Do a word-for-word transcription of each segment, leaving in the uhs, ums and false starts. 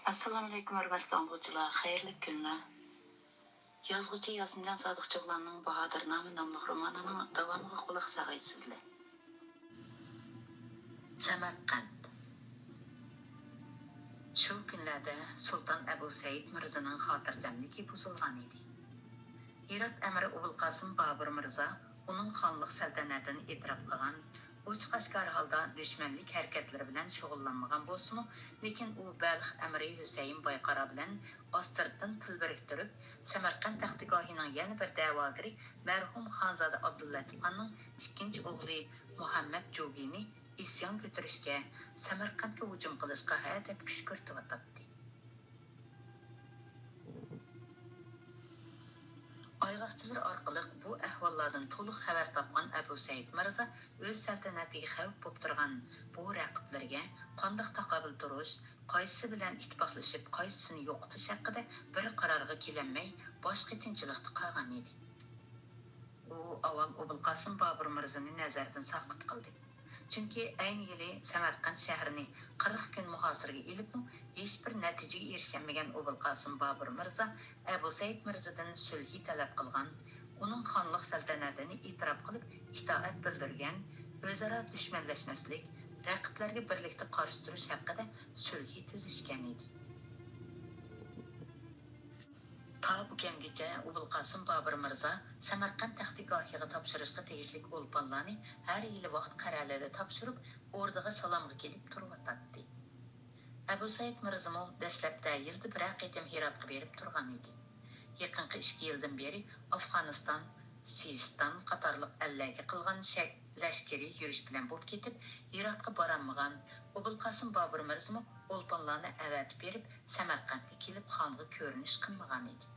ئەسسالامۇئەلەيكۇم، ھۆرمەتلىك ئاڭلىغۇچىلار، خەيرلىك كۈنلەر. يازغۇچى ياسىنجان سادىق چوغلاننىڭ باھادىر نامى ناملىق رومانىنىڭ داۋامىغا قۇلاق ساغايسىزلەر. سەمەرقەنت. شۇ كۈنلەردە سۇلتان ئەبۇ سەئىد مىرزىنىڭ خاتىرجەملىكى بۇزۇلغان ئىدى. ھىرات ئەمىرى ئوبۇلقاسىم بابۇر مىرزا ئۇنىڭ خانلىق سەلتەنەتىنى ئېتىراپ قىلغان، ئوچۇق-ئاشكارا ھالدا دۈشمەنلىك ھەرىكەتلىرى بىلەن شۇغۇللانمىغان بولسىمۇ، لېكىن ئۇ بەلخ ئەمىرى ھۈسەيىن بايقارا بىلەن ئاستىرتتىن تىل بىرىكتۈرۈپ، سەمەرقەنت تەختىگاھىنىڭ يەنە بىر دەۋاگىرى مەرھۇم خانزادە ئابدۇللەتىپ خاننىڭ ئىككىنچى ئوغلى مۇھەممەد جۇگىنى ئىسيان كۆتۈرۈشكە، سەمەرقەنتكە ھۇجۇم قىلىشقا ھەدەپ كۈشكۈرتۈۋاتاتتى. ئايغاقچىلىرى ئارقىلىق بۇ ئەھۋاللاردىن تولۇق خەۋەر تاپقان ئەبۇ سەئىد مىرزا ئۆز سەلتەنىتىگە خەۋپ بولۇپ تۇرغان بۇ رەقىبلىرىگە قانداق تاقابىل تۇرۇش، قايسىسى بىلەن ئىتتىپاقلىشىپ، قايسىسىنى يوقىتىش ھەققىدە بىر قارارغا كېلەلمەي، باش قېتىنچىلىقتا قالغان ئىدى. ئۇ ئاۋۋال ئوبۇلقاسىم بابۇر مىرزىنى نەزەردىن ساقىت قىلدى. چۈنكى ئەينى يىلى سەمەرقەنت شەھىرىنى قىرىق كۈن مۇھاسىرىگە ئېلىپمۇ ھېچبىر نەتىجىگە ئېرىشەلمىگەن ئوبۇلقاسىم بابۇر مىرزا ئەبۇ سەئىد مىرزىدىن سۈلھى تەلەپ قىلغان، ئۇنىڭ خانلىق سەلتەنىتىنى ئېتىراپ قىلىپ ئىتائەت بىلدۈرگەن، ئۆزئارا دۈشمەنلەشمەسلىك، رەقىبلەرگە بىرلىكتە قارشى تۇرۇش ھەققىدە سۈلھى تۈزۈشكەن ئىدى. تا بۈگۈنگىچە ئوبۇلقاسىم بابۇر مىرزا سەمەرقەنت تەختىگاھىغا تاپشۇرۇشقا تېگىشلىك ئولپانلارنى ھەر يىلى ۋاقىت قەرەلىدە تاپشۇرۇپ، ئوردىغا سالامغا كېلىپ تۇرۇۋاتاتتى. ئەبۇ سەئىد مىرزىمۇ دەسلەپتە يىلدا بىرەر قېتىم ھىراتقا بېرىپ تۇرغان ئىدى. يېقىنقى ئىككى يىلدىن بېرى ئافغانىستان، سىستان قاتارلىق ئەللەرگە قىلغان شەك-، لەشكىرىي يۈرۈش بىلەن بولۇپ كېتىپ، ھىراتقا بارالمىغان ئوبۇلقاسىم بابۇر مىرزىمۇ ئولپانلارنى ئەۋەتىپ بېرىپ، سەمەرقەنتكە كېلىپ خانغا كۆرۈنۈش قىلمىغان ئىدى.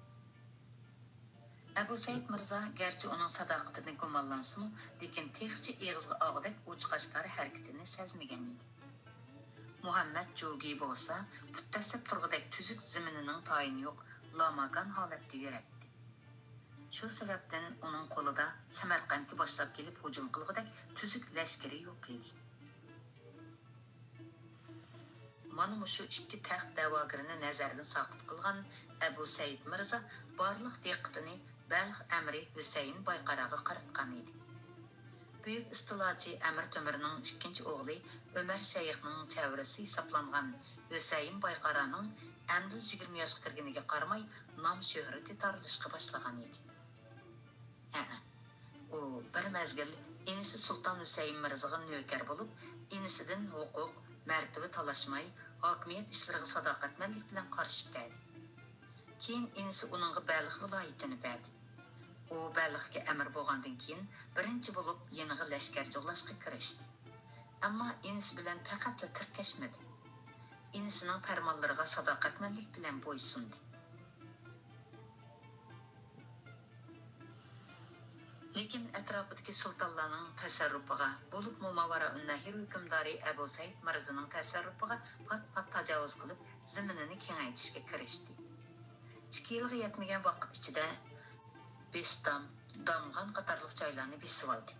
ئەبۇ سەئىد مىرزا گەرچە ئۇنىڭ ساداقىتىدىن گۇمانلانسىمۇ، لېكىن تېخىچە ئېغىزغا ئالغۇدەك ئوچۇق-ئاشكارا ھەرىكىتىنى سەزمىگەن ئىدى. مۇھەممەد جۇگى بولسا پۇت دەسسەپ تۇرغۇدەك تۈزۈك زېمىنىنىڭ تايىنى يوق، لاماكان ھالەتتە يۈرەتتى. شۇ سەۋەبتىن ئۇنىڭ قولىدا سەمەرقەنتكە باشلاپ كېلىپ ھۇجۇم قىلغۇدەك تۈزۈك لەشكىرى يوق ئىدى. مانا مۇشۇ ئىككى تەخت دەۋاگىرىنى نەزەردىن ساقىت قىلغان ئەبۇ سەئىد مىرزا بارلىق دىققىتىنى بەلخ ئەمىرى ھۈسەيىن بايقاراغا قاراتقان ئىدى. بۈيۈك ئىستىلاچى ئەمىر تۆمۈرنىڭ ئىككىنچى ئوغلى ئۆمەر شەيخنىڭ چەۋرىسى ھېسابلانغان ھۈسەيىن بايقارانىڭ ئەمدىلا يىگىرمە ياشقا كىرگىنىگە قارىماي، نام شۆھرىتى تارىلىشقا باشلىغان ئىدى. ھەئە، ئۇ بىر مەزگىل ئىنىسى سۇلتان ھۈسەيىن مىرزىغا نۆكەر بولۇپ، ئىنىسىدىن ھوقۇق، مەرتىۋە تالاشماي، ھاكىمىيەت ئىشلىرىغا ساداقەتمەنلىك بىلەن قارىشىپ بەردى. كېيىن ئىنىسى ئۇنىڭغا بەلخ ۋىلايىتىنى بەردى. ئۇ بەلخكە ئەمىر بولغاندىن كېيىن، بىرىنچى بولۇپ يېنىغا لەشكەر جۇغلاشقا كىرىشتى. ئەمما ئىنىسى بىلەن پەقەتلا تىركەشمىدى. ئىنىسىنىڭ پەرمانلىرىغا ساداقەتمەنلىك بىلەن بويسۇندى. لېكىن ئەتراپىدىكى سۇلتانلارنىڭ تەسەررۇپىغا، بولۇپمۇ ماۋارائۇننەھىر ھۆكۈمدارى ئەبۇ سەئىد مىرزىنىڭ تەسەررۇپىغا پات-پات تاجاۋۇز قىلىپ، زېمىنىنى كېڭەيتىشكە كىرىشتى. ئىككى يىلغا يەتمىگەن ۋاقىت ئىچىدە بېستام، دامغان قاتارلىق جايلارنى بېسىۋالدى.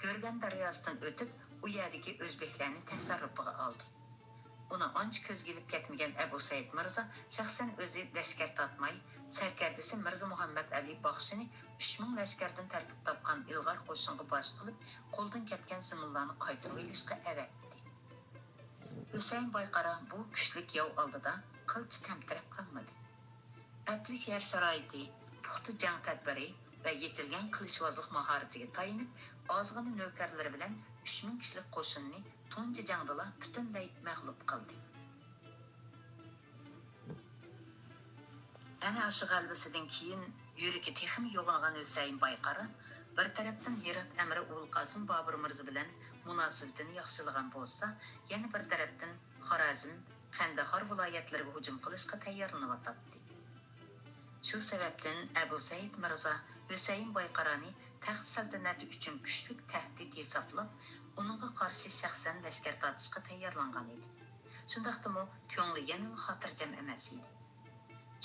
گۆرگەن دەرياسىدىن ئۆتۈپ، ئۇ يەردىكى ئۆزبېكلەرنى تەسەررۇپىغا ئالدى. ئۇنى ئانچە كۆزگە ئېلىپ كەتمىگەن ئەبۇ سەئىد مىرزا شەخسەن ئۆزى لەشكەر تارتماي، سەركەردىسى مىرزا مۇھەممەد ئەلى باخشىنى ئۈچ مىڭ لەشكەردىن تەركىب تاپقان ئىلغار قوشۇنغا باش قىلىپ، قولدىن كەتكەن زېمىنلارنى قايتۇرۇۋېلىشقا ئەۋەتتى. ھۈسەيىن بايقارا بۇ كۈچلۈك ياۋ ئالدىدا قىلچە تەمتىرەپ قالمىدى. ئەپلىك يەر شارائىتى، پۇختا جەڭ تەدبىرى ۋە يېتىلگەن قىلىچۋازلىق ماھارىتىگە تايىنىپ، ئازغىنە نۆكەرلىرى بىلەن ئۈچ مىڭ كىشىلىك قوشۇننى تۇنجى جەڭدىلا پۈتۈنلەي مەغلۇپ قىلدى. ئەنە ئاشۇ غەلىبىسىدىن كېيىن يۈرىكى تېخىمۇ يوغىنىغان ھۈسەيىن بايقارا بىر تەرەپتىن ھىرات ئەمىرى ئوبۇلقاسىم بابۇر مىرزا بىلەن مۇناسىۋىتىنى ياخشىلىغان بولسا، يەنە بىر تەرەپتىن خارەزم، قەندىھار ۋىلايەتلىرىگە ھۇجۇم قىلىشقا تەييارلىنىۋاتاتتى. شۇ سەۋەبتىن ئەبۇ سەئىد مىرزا ھۈسەيىن بايقارانى تەخت سەلتەنەتى ئۈچۈن كۈچلۈك تەھدىت ھېسابلاپ، ئۇنىڭغا قارشى شەخسەن لەشكەر تارتىشقا تەييارلانغان ئىدى. شۇنداقتىمۇ كۆڭلى يەنىلا خاتىرجەم ئەمەس ئىدى.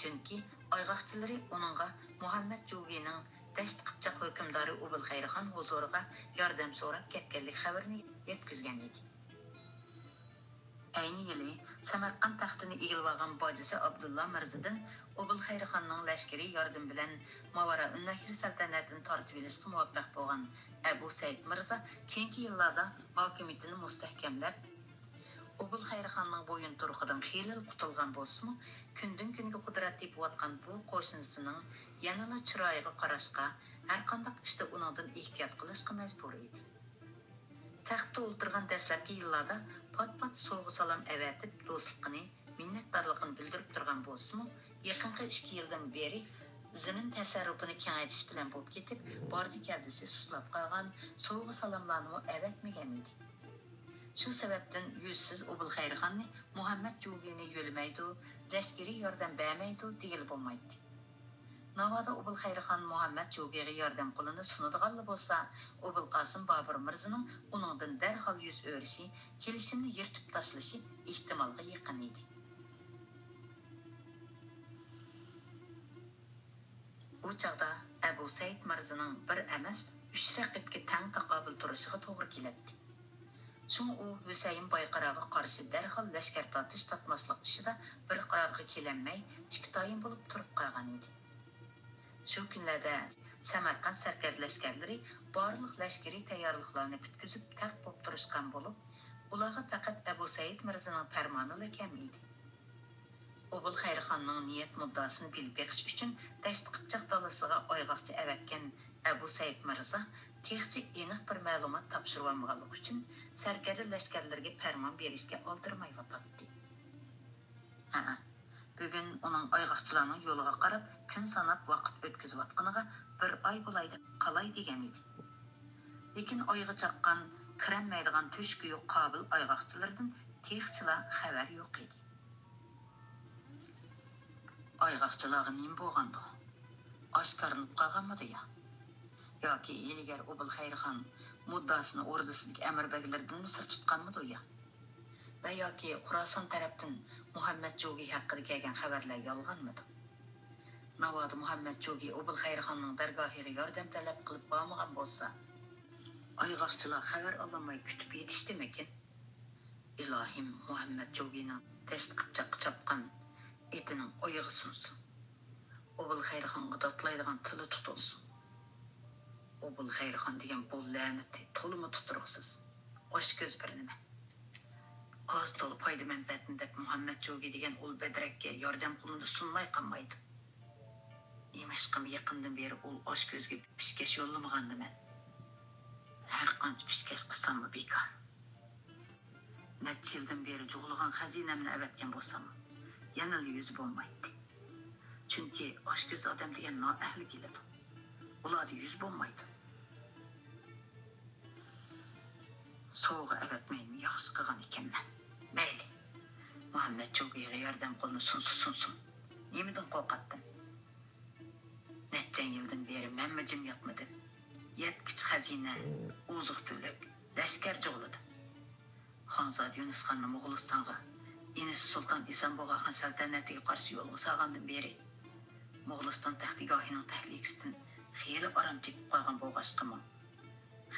چۈنكى ئايغاقچىلىرى ئۇنىڭغا مۇھەممەد جۇگىنىڭ دەشت قىپچاق ھۆكۈمدارى ئوبۇلخەيرخان ھۇزۇرىغا ياردەم سوراپ كەتكەنلىك خەۋىرىنى يەتكۈزگەن ئىدى. ئەينى يىلى سەمەرقەنت تەختىنى ئىگىلىۋالغان باجىسى ئابدۇللا مىرزىدىن ئوبۇلخەيرخاننىڭ لەشكىرىي ياردىمى بىلەن ماۋارائۇننەھر سەلتەنەتىنى تارتىۋېلىشقا مۇۋەپپەق بولغان ئەبۇ سەئىد مىرزا كېيىنكى يىللاردا ھاكىمىيىتىنى مۇستەھكەملەپ، ئوبۇلخەيرخاننىڭ بويۇنتۇرۇقىدىن خېلىلا قۇتۇلغان بولسىمۇ، كۈندىن-كۈنگە قۇدرەت تېپىۋاتقان بۇ قوشنىسىنىڭ يەنىلا چىرايىغا قاراشقا، ھەرقانداق ئىشتا ئۇنىڭدىن ئېھتىيات قىلىشقا مەجبۇر ئىدى. تەختتە ئولتۇرغان دەسلەپكى يىللاردا پات-پات سوۋغا-سالام ئەۋەتىپ، دوستلۇقىنى، مىننەتدارلىقىنى بىلدۈرۈپ تۇرغان بولسىمۇ، يېقىنقى ئىككى يىلدىن بېرى زېمىن تەسەررۇپىنى كېڭەيتىش بىلەن بولۇپ كېتىپ، باردى-كەلدىسى سۇسلاپ قالغان، سوۋغا-سالاملارنىمۇ ئەۋەتمىگەن ئىدى. شۇ سەۋەبتىن يۈزسىز ئوبۇلخەيرخاننى مۇھەممەد جوگىنى يۆلىمەيدۇ، لەشكىرىي ياردەم بەرمەيدۇ دېگىلى بولمايتتى. ناۋادا ئوبۇلخەيرخان مۇھەممەد جوگىغا ياردەم قولىنى سۇنىدىغانلا بولسا، ئوبۇلقاسىم بابۇر مىرزىنىڭ ئۇنىڭدىن دەرھال يۈز ئۆرۈشى، كېلىشىمنى يىرتىپ تاشلىشى ئېھتىمالغا يېقىن ئىدى. ئۇ چاغدا ئەبۇ سەئىد مىرزىنىڭ بىر ئەمەس، ئۈچ رەقىبكە تەڭ تاقابىل تۇرۇشىغا توغرا كېلەتتى. شۇڭا ئۇ ھۈسەيىن بايقاراغا قارشى دەرھال لەشكەر تارتىش-تارتماسلىق ئىشىدا بىر قارارغا كېلەلمەي، ئىككى تايىن بولۇپ تۇرۇپ قالغان ئىدى. شۇ كۈنلەردە سەمەرقەنت سەركەردە لەشكەرلىرى بارلىق لەشكىرىي تەييارلىقلارنى پۈتكۈزۈپ تەق بولۇپ تۇرۇشقان بولۇپ، ئۇلارغا پەقەت ئەبۇ سەئىد مىرزىنىڭ پەرمانىلا كەم ئىدى. ئوبۇلخەيرخاننىڭ نىيەت مۇددىئاسىنى بىلىپ بېقىش ئۈچۈن دەشتى قىپچاق دالىسىغا ئايغاقچى ئەۋەتكەن ئەبۇ سەئىد مىرزا تېخىچە ئېنىق بىر مەلۇمات تاپشۇرۇۋالمىغانلىقى ئۈچۈن سەركەردە لەشكەرلىرىگە پەرمان بېرىشكە ئالدىرىمايۋاتاتتى. ھەئە، بۈگۈن ئۇنىڭ ئايغاقچىلارنىڭ يولىغا قاراپ كۈن ساناپ ۋاقىت ئۆتكۈزۈۋاتقىنىغا بىر ئاي بولاي دەپ قالاي دېگەن ئىدى. لېكىن ئايغا چاققان، كىرەلمەيدىغان تۆشۈكى يوق قابىل ئايغاقچىلىرىدىن تېخىچىلا خەۋەر يوق ئىدى. ئايغاقچىلارغا نېمە بولغاندۇ؟ ئاشكارىلىنىپ قالغانمىدۇ يا؟ ياكى ھىيلىگەر ئوبۇلخەيرخان مۇددىئاسىنى ئوردىسىدىكى ئەمىر بەگلىرىدىنمۇ سىر تۇتقانمىدۇ يا؟ ۋە ياكى خۇراسان تەرەپتىن مۇھەممەد جوگى ھەققىدە كەلگەن خەۋەرلەر يالغانمىدۇ؟ ناۋادا مۇھەممەد جوگى ئوبۇلخەيرخاننىڭ دەرگاھىغا ياردەم تەلەپ قىلىپ بارمىغان بولسا، ئايغاقچىلار خەۋەر ئالالماي كۈتۈپ يېتىشتىمىكىن؟ ئىلاھىم، مۇھەممەد جوگىنىڭ دەشتى قىپچاققا چاپقان ئېتىنىڭ ئايىغى سۇنسۇن. ئوبۇلخەيرخانغا داتلايدىغان تىلى تۇتۇلسۇن. ئوبۇلخەيرخان دېگەن بۇ لەنىتى تولىمۇ تۇتۇرۇقسىز، ئاچكۆز بىر نېمە. ئاز تولا پايدا-مەنپەئەتنى دەپ مۇھەممەد جوگى دېگەن ئۇل بەدرەككە ياردەم قولىنى سۇنماي قالمايدۇ. نېمىشقىمۇ يېقىندىن بېرى ئۇل ئاچكۆزگە پىشكەش يوللىمىغانىدىمەن. ھەرقانچە پىشكەش قىلساممۇ بىكار. نەچچە يىلدىن بېرى جۇغلىغان خەزىنەمنى ئەۋەتكەن بولساممۇ، يەنىلا يۈزى بولمايتتى. چۈنكى ئاچكۆز ئادەم دېگەن نائەھلى كېلىدۇ. ئۇلاردا يۈز بولمايدۇ. سوۋغا ئەۋەتمەيمۇ ياخشى قىلغان ئىكەنمەن. مەيلى، مۇھەممەد جوگىغا ياردەم قولىنى سۇنسا سۇنسۇن. نېمىدىن قورقاتتىم؟ نەچچە يىلدىن بېرى مەنمۇ جىم ياتمىدىم. يەتكۈچە خەزىنە، ئوزۇق-تۈلۈك، لەشكەر جۇغلىدىم. خانزادە يۇنۇسخاننى موغۇلىستانغا، ئىنىسى سۇلتان ئىسانبۇغا خان سەلتەنىتىگە قارشى يولغا سالغاندىن بېرى، موغۇلىستان تەختىگاھىنىڭ تەھلىكىسىدىن خېلى ئارام تېپىپ قالغان بولغاچقىمۇ،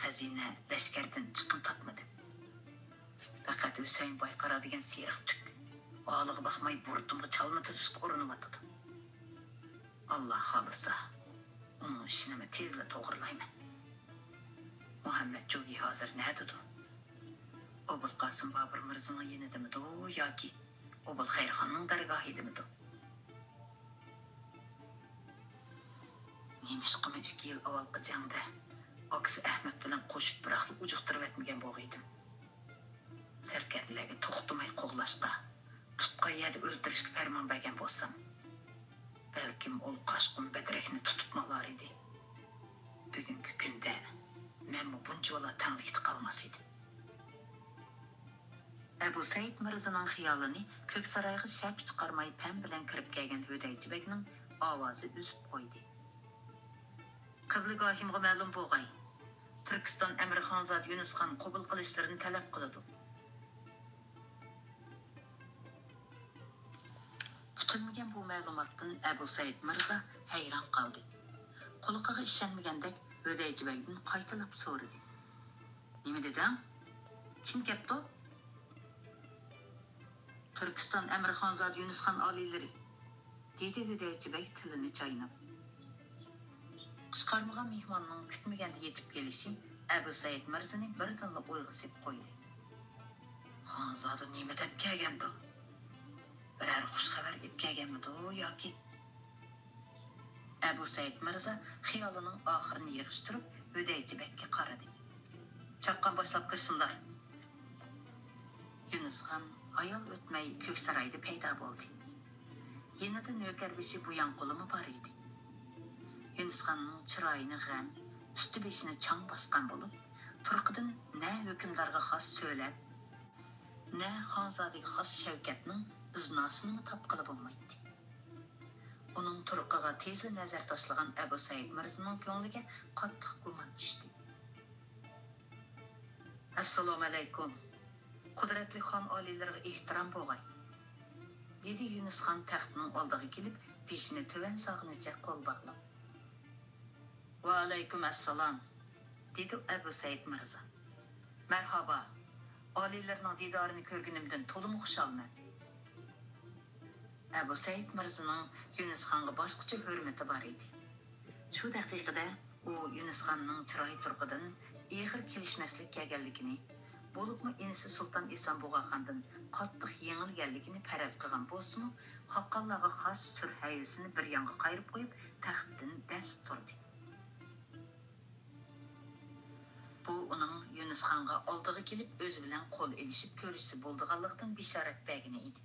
خەزىنە، لەشكەردىن چىقىم تارتمىدىم. پەقەت ھۈسەيىن بايقارا دېگەن سېرىق تۈك ھالىغا باقماي بۇرۇتۇمغا چالما تىزىشقا ئۇرۇنۇۋاتىدۇ. ئاللا خالىسا، ئۇنىڭ ئىشىنىمۇ تېزلا توغرىلايمەن. مۇھەممەد جوگى ھازىر نەدىدۇ؟ ئوبۇلقاسىم بابۇر مىرزىنىڭ يېنىدىمىدۇ ياكى ئوبۇلخەيرخاننىڭ دەرگاھىدىمىدۇ؟ نېمىشقىمۇ ئىككى يىل ئاۋۋالقى جەڭدە ئاكىسى ئەھمەت بىلەن قوشۇپ بىراقلا ئۇجۇقتۇرۇۋەتمىگەن بولغىيدىم؟ سەركەردىلەرگە توختىماي قوغلاشقا، تۇتقان يەردە ئۆلتۈرۈشكە پەرمان بەرگەن بولسام، بەلكىم ئۇل قاشقۇن بەدرەكنى تۇتۇپمۇ ئالار ئىدى. بۈگۈنكى كۈندە مەنمۇ بۇنچىۋالا تەڭلىكتە قالماس ئىدىم. ئەبۇ سەئىد مىرزىنىڭ خىيالىنى كۆكسارايغا شەپە چىقارماي پەم بىلەن كىرىپ كەلگەن ھۆدەيچى بەگنىڭ ئاۋازى ئۈزۈپ قويدى. قىبلىگاھىمغا مەلۇم بولغاي، تۈركىستان ئەمىرى خانزادە يۇنۇسخان قوبۇل قىلىشلىرىنى تەلەپ قىلىدۇ. كۈتۈلمىگەن بۇ مەلۇماتتىن ئەبۇ سەئىد مىرزا ھەيران قالدى. قۇلىقىغا ئىشەنمىگەندەك ھۆدەيچى بەگدىن قايتىلاپ سورىدى: نېمە دېدىڭ؟ كىم كەپتۇ؟ تۈركىستان ئەمىرى خانزادە يۇنۇس خان ئالىيلىرى، دېدى ھۆدەيچى بەگ تىلىنى چايناپ. قىچقارمىغان مېھماننىڭ كۈتمىگەندە يېتىپ كېلىشى ئەبۇ سەئىد مىرزىنى بىردىنلا ئويغا سېلىپ قويدى. خانزادە نېمە دەپ كەلگەندۇ؟ بىرەر خۇش خەۋەر ئېلىپ كەلگەنمىدۇ ياكى؟ ئەبۇ سەئىد مىرزا خىيالىنىڭ ئاخىرىنى يىغىشتۇرۇپ، ھۆدەيچى بەگكە قارىدى. چاققان باشلاپ كىرسۇنلار. يۇنۇس خان ھايال ئۆتمەي كۆكسارايدا پەيدا بولدى. يېنىدا نۆكەربېشى بۇياڭقۇلىمۇ بار ئىدى. يۇنۇس خاننىڭ چىرايىنى غەم، ئۈستى بېشىنى چاڭ باسقان بولۇپ، تۇرقىدىن نە ھۆكۈمدارغا خاس سۆلەت، نە خانزادىگە خاس شەۋكەتنىڭ ئىزناسىنىمۇ تاپقىلى بولمايتتى. ئۇنىڭ تۇرقىغا تېزلا نەزەر تاشلىغان ئەبۇ سەئىد مىرزىنىڭ كۆڭلىگە قاتتىق گۇمان چۈشتى. ئەسسالامۇئەلەيكۇم. قۇدرەتلىك خان ئالىيلىرىغا ئېھتىرام بولغاي، دېدى يۇنۇس خان تەختنىڭ ئالدىغا كېلىپ، بېشىنى تۆۋەن سالغىنىچە قول باغلاپ. ۋەئەلەيكۇم ئەسسالام، دېدى ئەبۇ سەئىد مىرزا. مەرھابا، ئالىيلىرىنىڭ دىدارىنى كۆرگىنىمدىن تولىمۇ خۇشالمەن. ئەبۇ سەئىد مىرزىنىڭ يۇنۇس خانغا باشقىچە ھۆرمىتى بار ئىدى. شۇ دەقىقىدە ئۇ يۇنۇس خاننىڭ چىراي تۇرقىدىن ئېغىر كېلىشمەسلىك كەلگەنلىكىنى، بولۇپمۇ ئىنىسى سۇلتان ئېسان بۇغا خاندىن قاتتىق يېڭىلگەنلىكىنى پەرەز قىلغان بولسىمۇ، خاقانلارغا خاس سۈر ھەيۋىسىنى بىر يانغا قايرىپ قويۇپ، تەختتىن دەس تۇردى. بۇ ئۇنىڭ يۇنۇس خانغا ئالدىغا كېلىپ، ئۆزى بىلەن قول ئېلىشىپ كۆرۈشسە بولىدىغانلىقىدىن بېشارەت بەرگىنى ئىدى.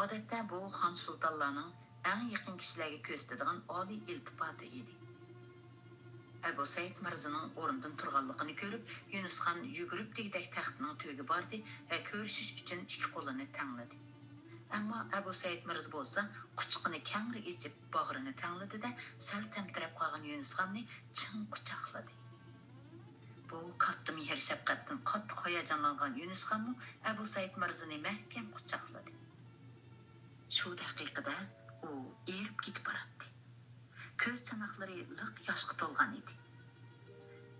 ئادەتتە بۇ خان سۇلتانلارنىڭ ئەڭ يېقىن كىشىلەرگە كۆرسىتىدىغان ئالىي ئىلتىپاتى ئىدى. ئەبۇ سەئىد مىرزىنىڭ ئورنىدىن تۇرغانلىقىنى كۆرۈپ، يۇنۇس خان يۈگۈرۈپ دېگۈدەك تەختنىڭ تۈۋىگە باردى ۋە كۆرۈشۈش ئۈچۈن ئىككى قولىنى تەڭلىدى. ئەمما ئەبۇ سەئىد مىرزا بولسا قۇچىقىنى كەڭرى ئېچىپ، باغرىنى تەڭلىدى-دە، سەل تەمتىرەپ قالغان يۇنۇس خاننى چىڭ قۇچاقلىدى. بۇ كاتتا مېھىر-شەپقەتتىن قاتتىق ھاياجانلانغان يۇنۇس خانمۇ ئەبۇ سەئىد مىرزىنى مەھكەم قۇچاقلىدى. شۇ دەقىقىدە ئۇ ئېرىپ كېتىپ باراتتى. كۆز چاناقلىرى لىق ياشقا تولغان ئىدى.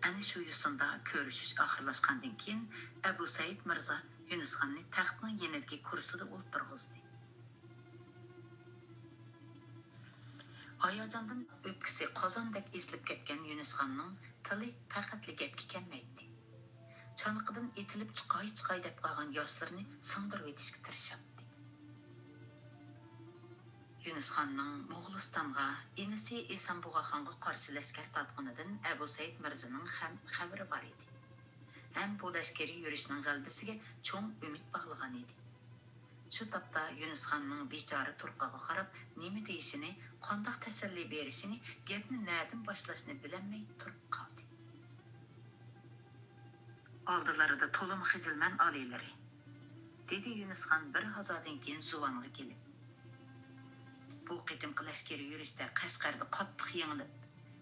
ئەنە شۇ يوسۇندا كۆرۈشۈش ئاخىرلاشقاندىن كېيىن، ئەبۇ سەئىد مىرزا يۇنۇس خاننى تەختنىڭ يېنىدىكى كۇرسىدا ئولتۇرغۇزدى. ھاياجاندىن ئۆپكىسى قازاندەك ئېزىلىپ كەتكەن يۇنۇس خاننىڭ تىلى پەقەتلا گەپكە كەلمەيتتى. چانىقىدىن ئېتىلىپ چىقاي-چىقاي دەپ قالغان ياسلىرىنى سىڭدۈرۈۋېتىشكە تىرىشاتتى. يۇنۇس خاننىڭ موغۇلىستانغا ئىنىسى ئېسان بۇغا خانغا قارشى لەشكەر تارتقىنىدىن ئەبۇ سەئىد مىرزىنىڭ خەم-، خەۋىرى بار ئىدى. ھەم بۇ لەشكىرىي يۈرۈشنىڭ غەلىبىسىگە چوڭ ئۈمىد باغلىغان ئىدى. شۇ تاپتا يۈنۈس خاننىڭ بىچارە تۇرقىغا قاراپ نېمە دېيىشىنى، قانداق تەسەللى بېرىشىنى، گەپنى نەدىن باشلاشنى بىلەلمەي تۇرۇپ قالدى. ئالدىلىرىدا تولىمۇ خىجىلمەن ئالىيلىرى، دېدى يۈنۈس خان بىر ھازادىن كېيىن زۇۋانغا كېلىپ. بۇ قېتىمقى لەشكىرىي يۈرۈشتە قەشقەردە قاتتىق يېڭىلىپ،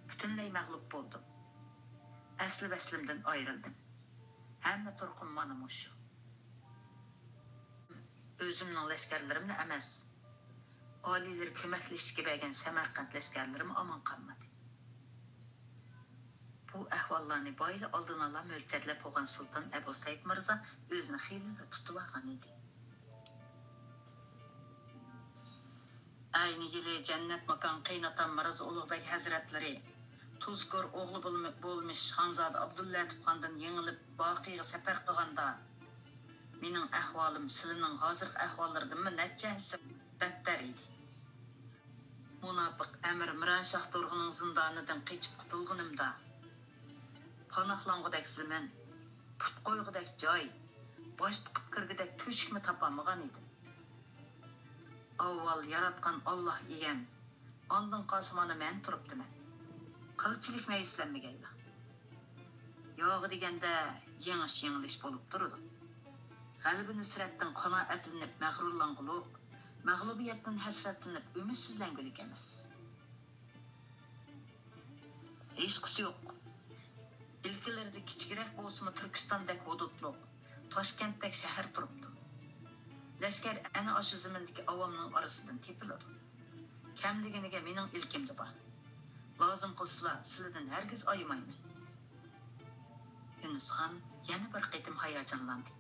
پۈتۈنلەي مەغلۇپ بولدۇم. ئەسلى ۋەسلىمدىن ئايرىلدىم. ھەممە تۇرقۇم مانا مۇشۇ. ئۆزۈمنىڭ لەشكەرلىرىملا ئەمەس، ئالىيلىرى كۆمەكلىشىشكە بەرگەن سەمەرقەنت لەشكەرلىرىمۇ ئامان قالمىدى. بۇ ئەھۋاللارنى بايىلا ئالدىنئالا مۆلچەرلەپ بولغان سۇلتان ئەبۇ سەئىد مىرزا ئۆزىنى خېلىلا تۇتۇۋالغان ئىدى. ئەينى يىلى جەننەت ماكان قېيىنئاتام مىرزا ئۇلۇغبەگ ھەزرەتلىرى تۇزكور ئوغلى بولم-، بولمىش خانزادە ئابدۇللەتىپ خاندىن يېڭىلىپ، باقىيغا سەپەر قىلغاندا، مېنىڭ ئەھۋالىم سىلىنىڭ ھازىرقى ئەھۋاللىرىدىنمۇ نەچچە ھەسسە بەتتەر ئىدى. مۇناپىق ئەمىر مىرانشاھ تۇرغۇننىڭ زىندانىدىن قېچىپ قۇتۇلغىنىمدا، پاناھلانغۇدەك زېمىن، پۇت قويغۇدەك جاي، باش تىقىپ كىرگۈدەك تۆشۈكمۇ تاپالمىغان ئىدىم. ئاۋۋال ياراتقان ئاللاھ ئىگەم، ئاندىن قالسا مانا مەن تۇرۇپتىمەن. قىلچىلىك مەيۈسلەنمىگەيلا. ياغى دېگەندە يېڭىش-يېڭىلىش بولۇپ تۇرىدۇ. غەلىبە-نۇسرەتتىن قانائەتلىنىپ مەغرۇرلانغۇلۇق، مەغلۇبىيەتتىن ھەسرەتلىنىپ ئۈمىدسىزلەنگۈلۈك ئەمەس. ھېچقىسى يوق. ئىلكىلىرىدە كىچىكرەك بولسىمۇ تۈركىستاندەك ھۇدۇدلۇق، تاشكەنتتەك شەھەر تۇرۇپتۇ. لەشكەر ئەنە ئاشۇ زېمىندىكى ئاۋامنىڭ ئارىسىدىن تېپىلىدۇ. كەم دېگىنىگە مېنىڭ ئىلكىمدە بار. لازىم قىلسىلا سىلىدىن ھەرگىز ئايىمايمەن. يۈنۈس خان يەنە بىر قېتىم ھاياجانلاندى.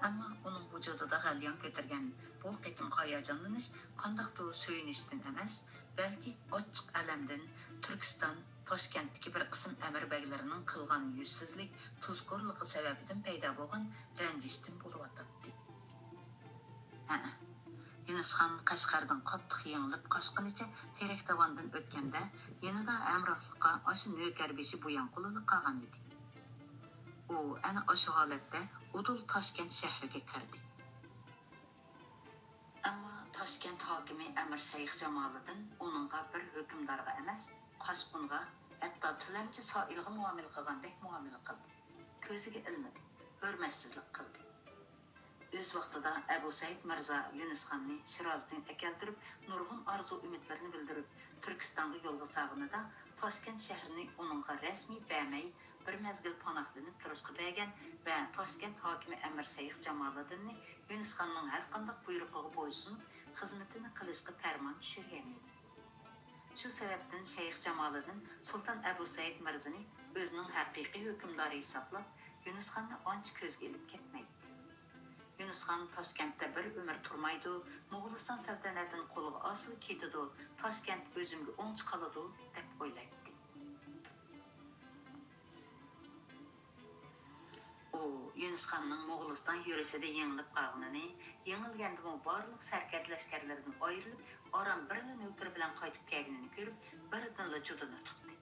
ئەمما ئۇنىڭ ۋۇجۇدىدا غەليان كۆتۈرگەن بۇ قېتىمقى ھاياجانلىنىش قانداقتۇر سۆيۈنۈشتىن ئەمەس، بەلكى ئاچچىق ئەلەمدىن، تۈركىستان، تاشكەنتتىكى بىر قىسىم ئەمىر بەگلىرىنىڭ قىلغان يۈزسىزلىك، تۇزكورلۇقى سەۋەبىدىن پەيدا بولغان رەنجىشتىن بولۇۋاتاتتى. ھەئە، يۈنۈسخان قەشقەردىن قاتتىق يېڭىلىپ قاچقىنىچە تېرەك داۋاندىن ئۆتكەندە، يېنىدا ھەمراھلىققا ئاشۇ نۆكەربېشى بۇيانقۇلىلا قالغان ئىدى. ئۇ ئەنە ئاشۇ ھالەتتە ئۇدۇل تاشكەنت شەھىرىگە كىردى. ئەمما تاشكەنت ھاكىمى ئەمىر شەيخ جامالىدىن ئۇنىڭغا بىر ھۆكۈمدارغا ئەمەس، قاچقۇنغا، ھەتتا تىلەمچى سائىلغا مۇئامىلە قىلغاندەك مۇئامىلە قىلدى. كۆزىگە ئىلمىدى، ھۆرمەتسىزلىك قىلدى. ئۆز ۋاقتىدا ئەبۇ سەئىد مىرزا يۈنۈسخاننى شىرازدىن ئەكەلدۈرۈپ، نۇرغۇن ئارزۇ-ئۈمىدلىرىنى بىلدۈرۈپ، تۈركىستانغا يولغا سالغىنىدا، تاشكەنت شەھىرىنى ئۇنىڭغا رەسمىي بەرمەي، بىر مەزگىل پاناھلىنىپ تۇرۇشقا بەرگەن ۋە تاشكەنت ھاكىمى ئەمىر شەيخ جامالىدىننى يۈنۈسخاننىڭ ھەرقانداق بۇيرۇقىغا بويسۇنۇپ، خىزمىتىنى قىلىشقا پەرمان چۈشۈرگەن ئىدى. شۇ سەۋەبتىن شەيخ جامالىدىن سۇلتان ئەبۇ سەئىد مىرزىنى ئۆزىنىڭ ھەقىقىي ھۆكۈمدارى ھېسابلاپ، يۈنۈسخاننى ئانچە كۆزگە ئىلىپ كەتمەيتتى. يۈنۈسخان تاشكەنتتە بىر ئۆمۈر تۇرمايدۇ، موغۇلىستان سەلتەنەتىنى قولىغا ئالسىلا كېتىدۇ، تاشكەنت ئۆزۈمگە ئوڭچە قالىدۇ، دەپ ئويلايتتى. ئۇ يۈنۈسخاننىڭ موغۇلىستان يۈرۈشىدە يېڭىلىپ قالغىنىنى، يېڭىلگەندىمۇ بارلىق سەركەردە لەشكەرلىرىدىن ئايرىلىپ، ئاران بىرلا نۆكىرى بىلەن قايتىپ كەلگىنىنى كۆرۈپ، بىردىنلا جۇدۇنى تۇتتى.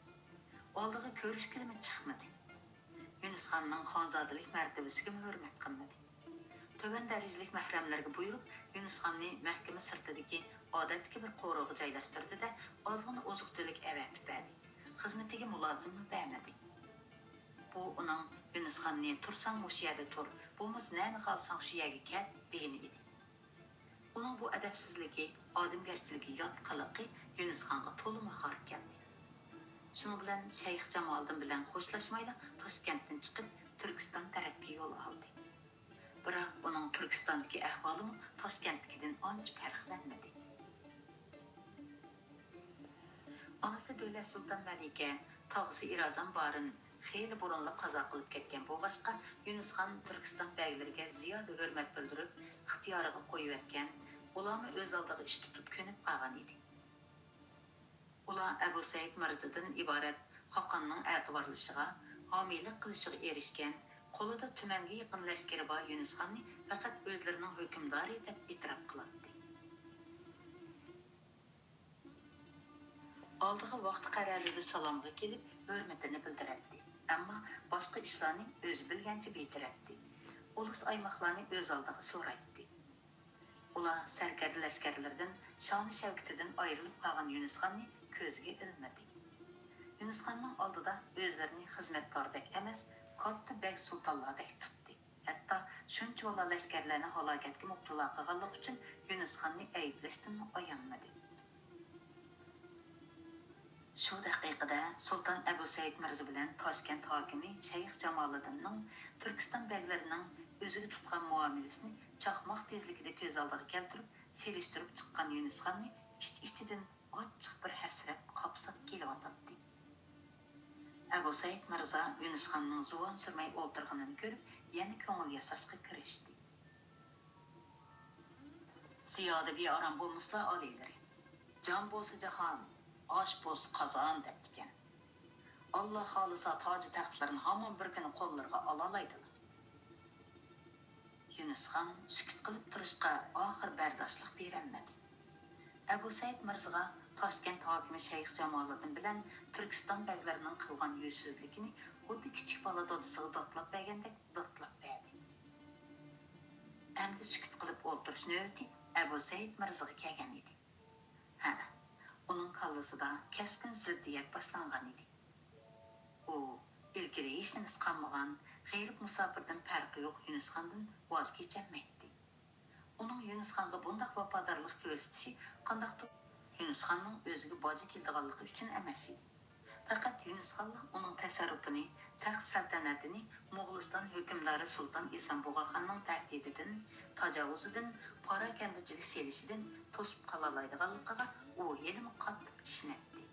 ئالدىغا كۆرۈشكىلىمۇ چىقمىدى. يۈنۈسخاننىڭ خانزادىلىك مەرتىۋىسىگىمۇ ھۆرمەت قىلمىدى. تۆۋەن دەرىجىلىك مەھرەملەرگە بۇيرۇپ، يۈنۈسخاننى مەھكىمە سىرتىدىكى ئادەتتىكى بىر قورۇغا جايلاشتۇردى-دە، ئازغىنا ئوزۇق-تۈلۈك ئەۋەتىپ بەردى. خىزمىتىگە مۇلازىممۇ بەرمىدى. بۇ ئۇنىڭ يۈنۈسخاننى «تۇرساڭ مۇشۇ يەردە تۇر، بولمىسا نەنى خالىساڭ شۇ يەرگە كەت» دېگىنى ئىدى. ئۇنىڭ بۇ ئەدەپسىزلىكى، ئادەمگەرچىلىكى يات قىلىقى يۈنۈسخانغا تولىمۇ ھار كەلدى. شۇنىڭ بىلەن شەيخ جامالىدىن بىلەن خوشلاشمايلا تاشكەنتتىن چىقىپ، تۈركىستان تەرەپكە يول ئالدى. بىراق ئۇنىڭ تۈركىستاندىكى ئەھۋالىمۇ تاشكەنتتىكىدىن ئانچە پەرقلەنمىدى. ئانىسى دۆلەت سۇلتان مەلىكە تاغىسى ئىرازان بارىن خېلى بۇرۇنلا قازا قىلىپ كەتكەن بولغاچقا، يۈنۈسخان تۈركىستان بەگلىرىگە زىيادە ھۆرمەت بىلدۈرۈپ، ئىختىيارىغا قويۇۋەتكەن، ئۇلارمۇ ئۆز ئالدىغا ئىش تۇتۇپ كۆنۈپ قالغان ئىدى. ئۇلار ئەبۇ سەئىد مىرزىدىن ئىبارەت خاقاننىڭ ئەتىۋارلىشىغا، ھامىيلىق قىلىشىغا ئېرىشكەن، قولىدا تۈمەنگە يېقىن لەشكىرى بار يۈنۈسخاننى پەقەت ئۆزلىرىنىڭ ھۆكۈمدارى دەپ ئېتىراپ قىلاتتى. ئالدىغا ۋاقتى قەرەلىدە سالامغا كېلىپ، ھۆرمىتىنى بىلدۈرەتتى، ئەمما باشقا ئىشلارنى ئۆزى بىلگەنچە بېجىرەتتى. ئۇلۇس ئايماقلارنى ئۆز ئالدىغا سورايتتى. ئۇلار سەركەردە لەشكەرلىرىدىن، شانى شەۋكىتىدىن ئايرىلىپ قالغان يۈنۈسخاننى كۆزىگە ئىلمىدى. يۈنۈسخاننىڭ ئالدىدا ئۆزلىرىنى خىزمەتكاردەك ئەمەس، كاتتا بەگ سۇلتانلاردەك تۇتتى. ھەتتا شۇنچىۋالا لەشكەرلەرنى ھالاكەتكە مۇپتىلا قىلغانلىقى ئۈچۈن يۈنۈسخاننى ئەيىبلەشتىنمۇ ئايانمىدى. شۇ دەقىقىدە سۇلتان ئەبۇ سەئىد مىرزا بىلەن تاشكەنت ھاكىمى شەيخ جامالىدىننىڭ تۈركىستان بەگلىرىنىڭ ئۆزىگە تۇتقان مۇئامىلىسىنى چاقماق تېزلىكىدە كۆز ئالدىغا كەلتۈرۈپ، سېلىشتۇرۇپ چىققان يۈنۈسخاننى ئىچ-ئىچىدىن ئاچچىق بىر ھەسرەت قاپساپ كېلىۋاتاتتى. ئەبۇ سەئىد مىرزا يۈنۈسخاننىڭ زۇۋان سۈرمەي ئولتۇرغىنىنى كۆرۈپ، يەنە كۆڭۈل ياساشقا كىرىشتى. زىيادە بىئارام بولمىسىلا ئالىيلىرى، «جان بولسا جاھان، ئاش بولسا قازان» دەپتىكەن. ئاللا خالىسا تاجى تەختلىرىنى ھامان بىر كۈنى قوللىرىغا ئالالايدىلا. يۈنۈسخان سۈكۈت قىلىپ تۇرۇشقا ئاخىر بەرداشلىق بېرەلمىدى. ئەبۇ سەئىد مىرزىغا تاشكەنت ھاكىمى شەيخ جامالىدىن بىلەن تۈركىستان بەگلىرىنىڭ قىلغان يۈزسىزلىكىنى خۇددى كىچىك بالا دادىسىغا داتلاپ بەرگەندەك داتلاپ بەردى. ئەمدى سۈكۈت قىلىپ ئولتۇرۇش نۆۋىتى ئەبۇ سەئىد مىرزىغا كەلگەن ئىدى. ھە، ئۇنىڭ كاللىسىدا كەسكىن زىددىيەت باشلانغان ئىدى. ئۇ ئىلگىرى ھېچنېمىسى قالمىغان، غېرىب مۇساپىردىن پەرقى يوق يۈنۈسخاندىن ۋاز كېچەلمەيتتى. ئۇنىڭ يۈنۈسخانغا بۇنداق ۋاپادارلىق كۆرسىتىشى قانداقتۇر يۈنۈسخاننىڭ ئۆزىگە باجى كېلىدىغانلىقى ئۈچۈن ئەمەس ئىدى. پەقەت يۈنۈسخانلا ئۇنىڭ تەسەررۇپىنى، تەخت سەلتەنىتىنى موغۇلىستان ھۆكۈمدارى سۇلتان ئىسان بۇغاخاننىڭ تەھدىتىدىن، تاجاۋۇزىدىن، پاراكەندىچىلىك سېلىشىدىن توسۇپ قالالايدىغانلىقىغا ئۇ ھېلىمۇ قاتتىق ئىشىنەتتى.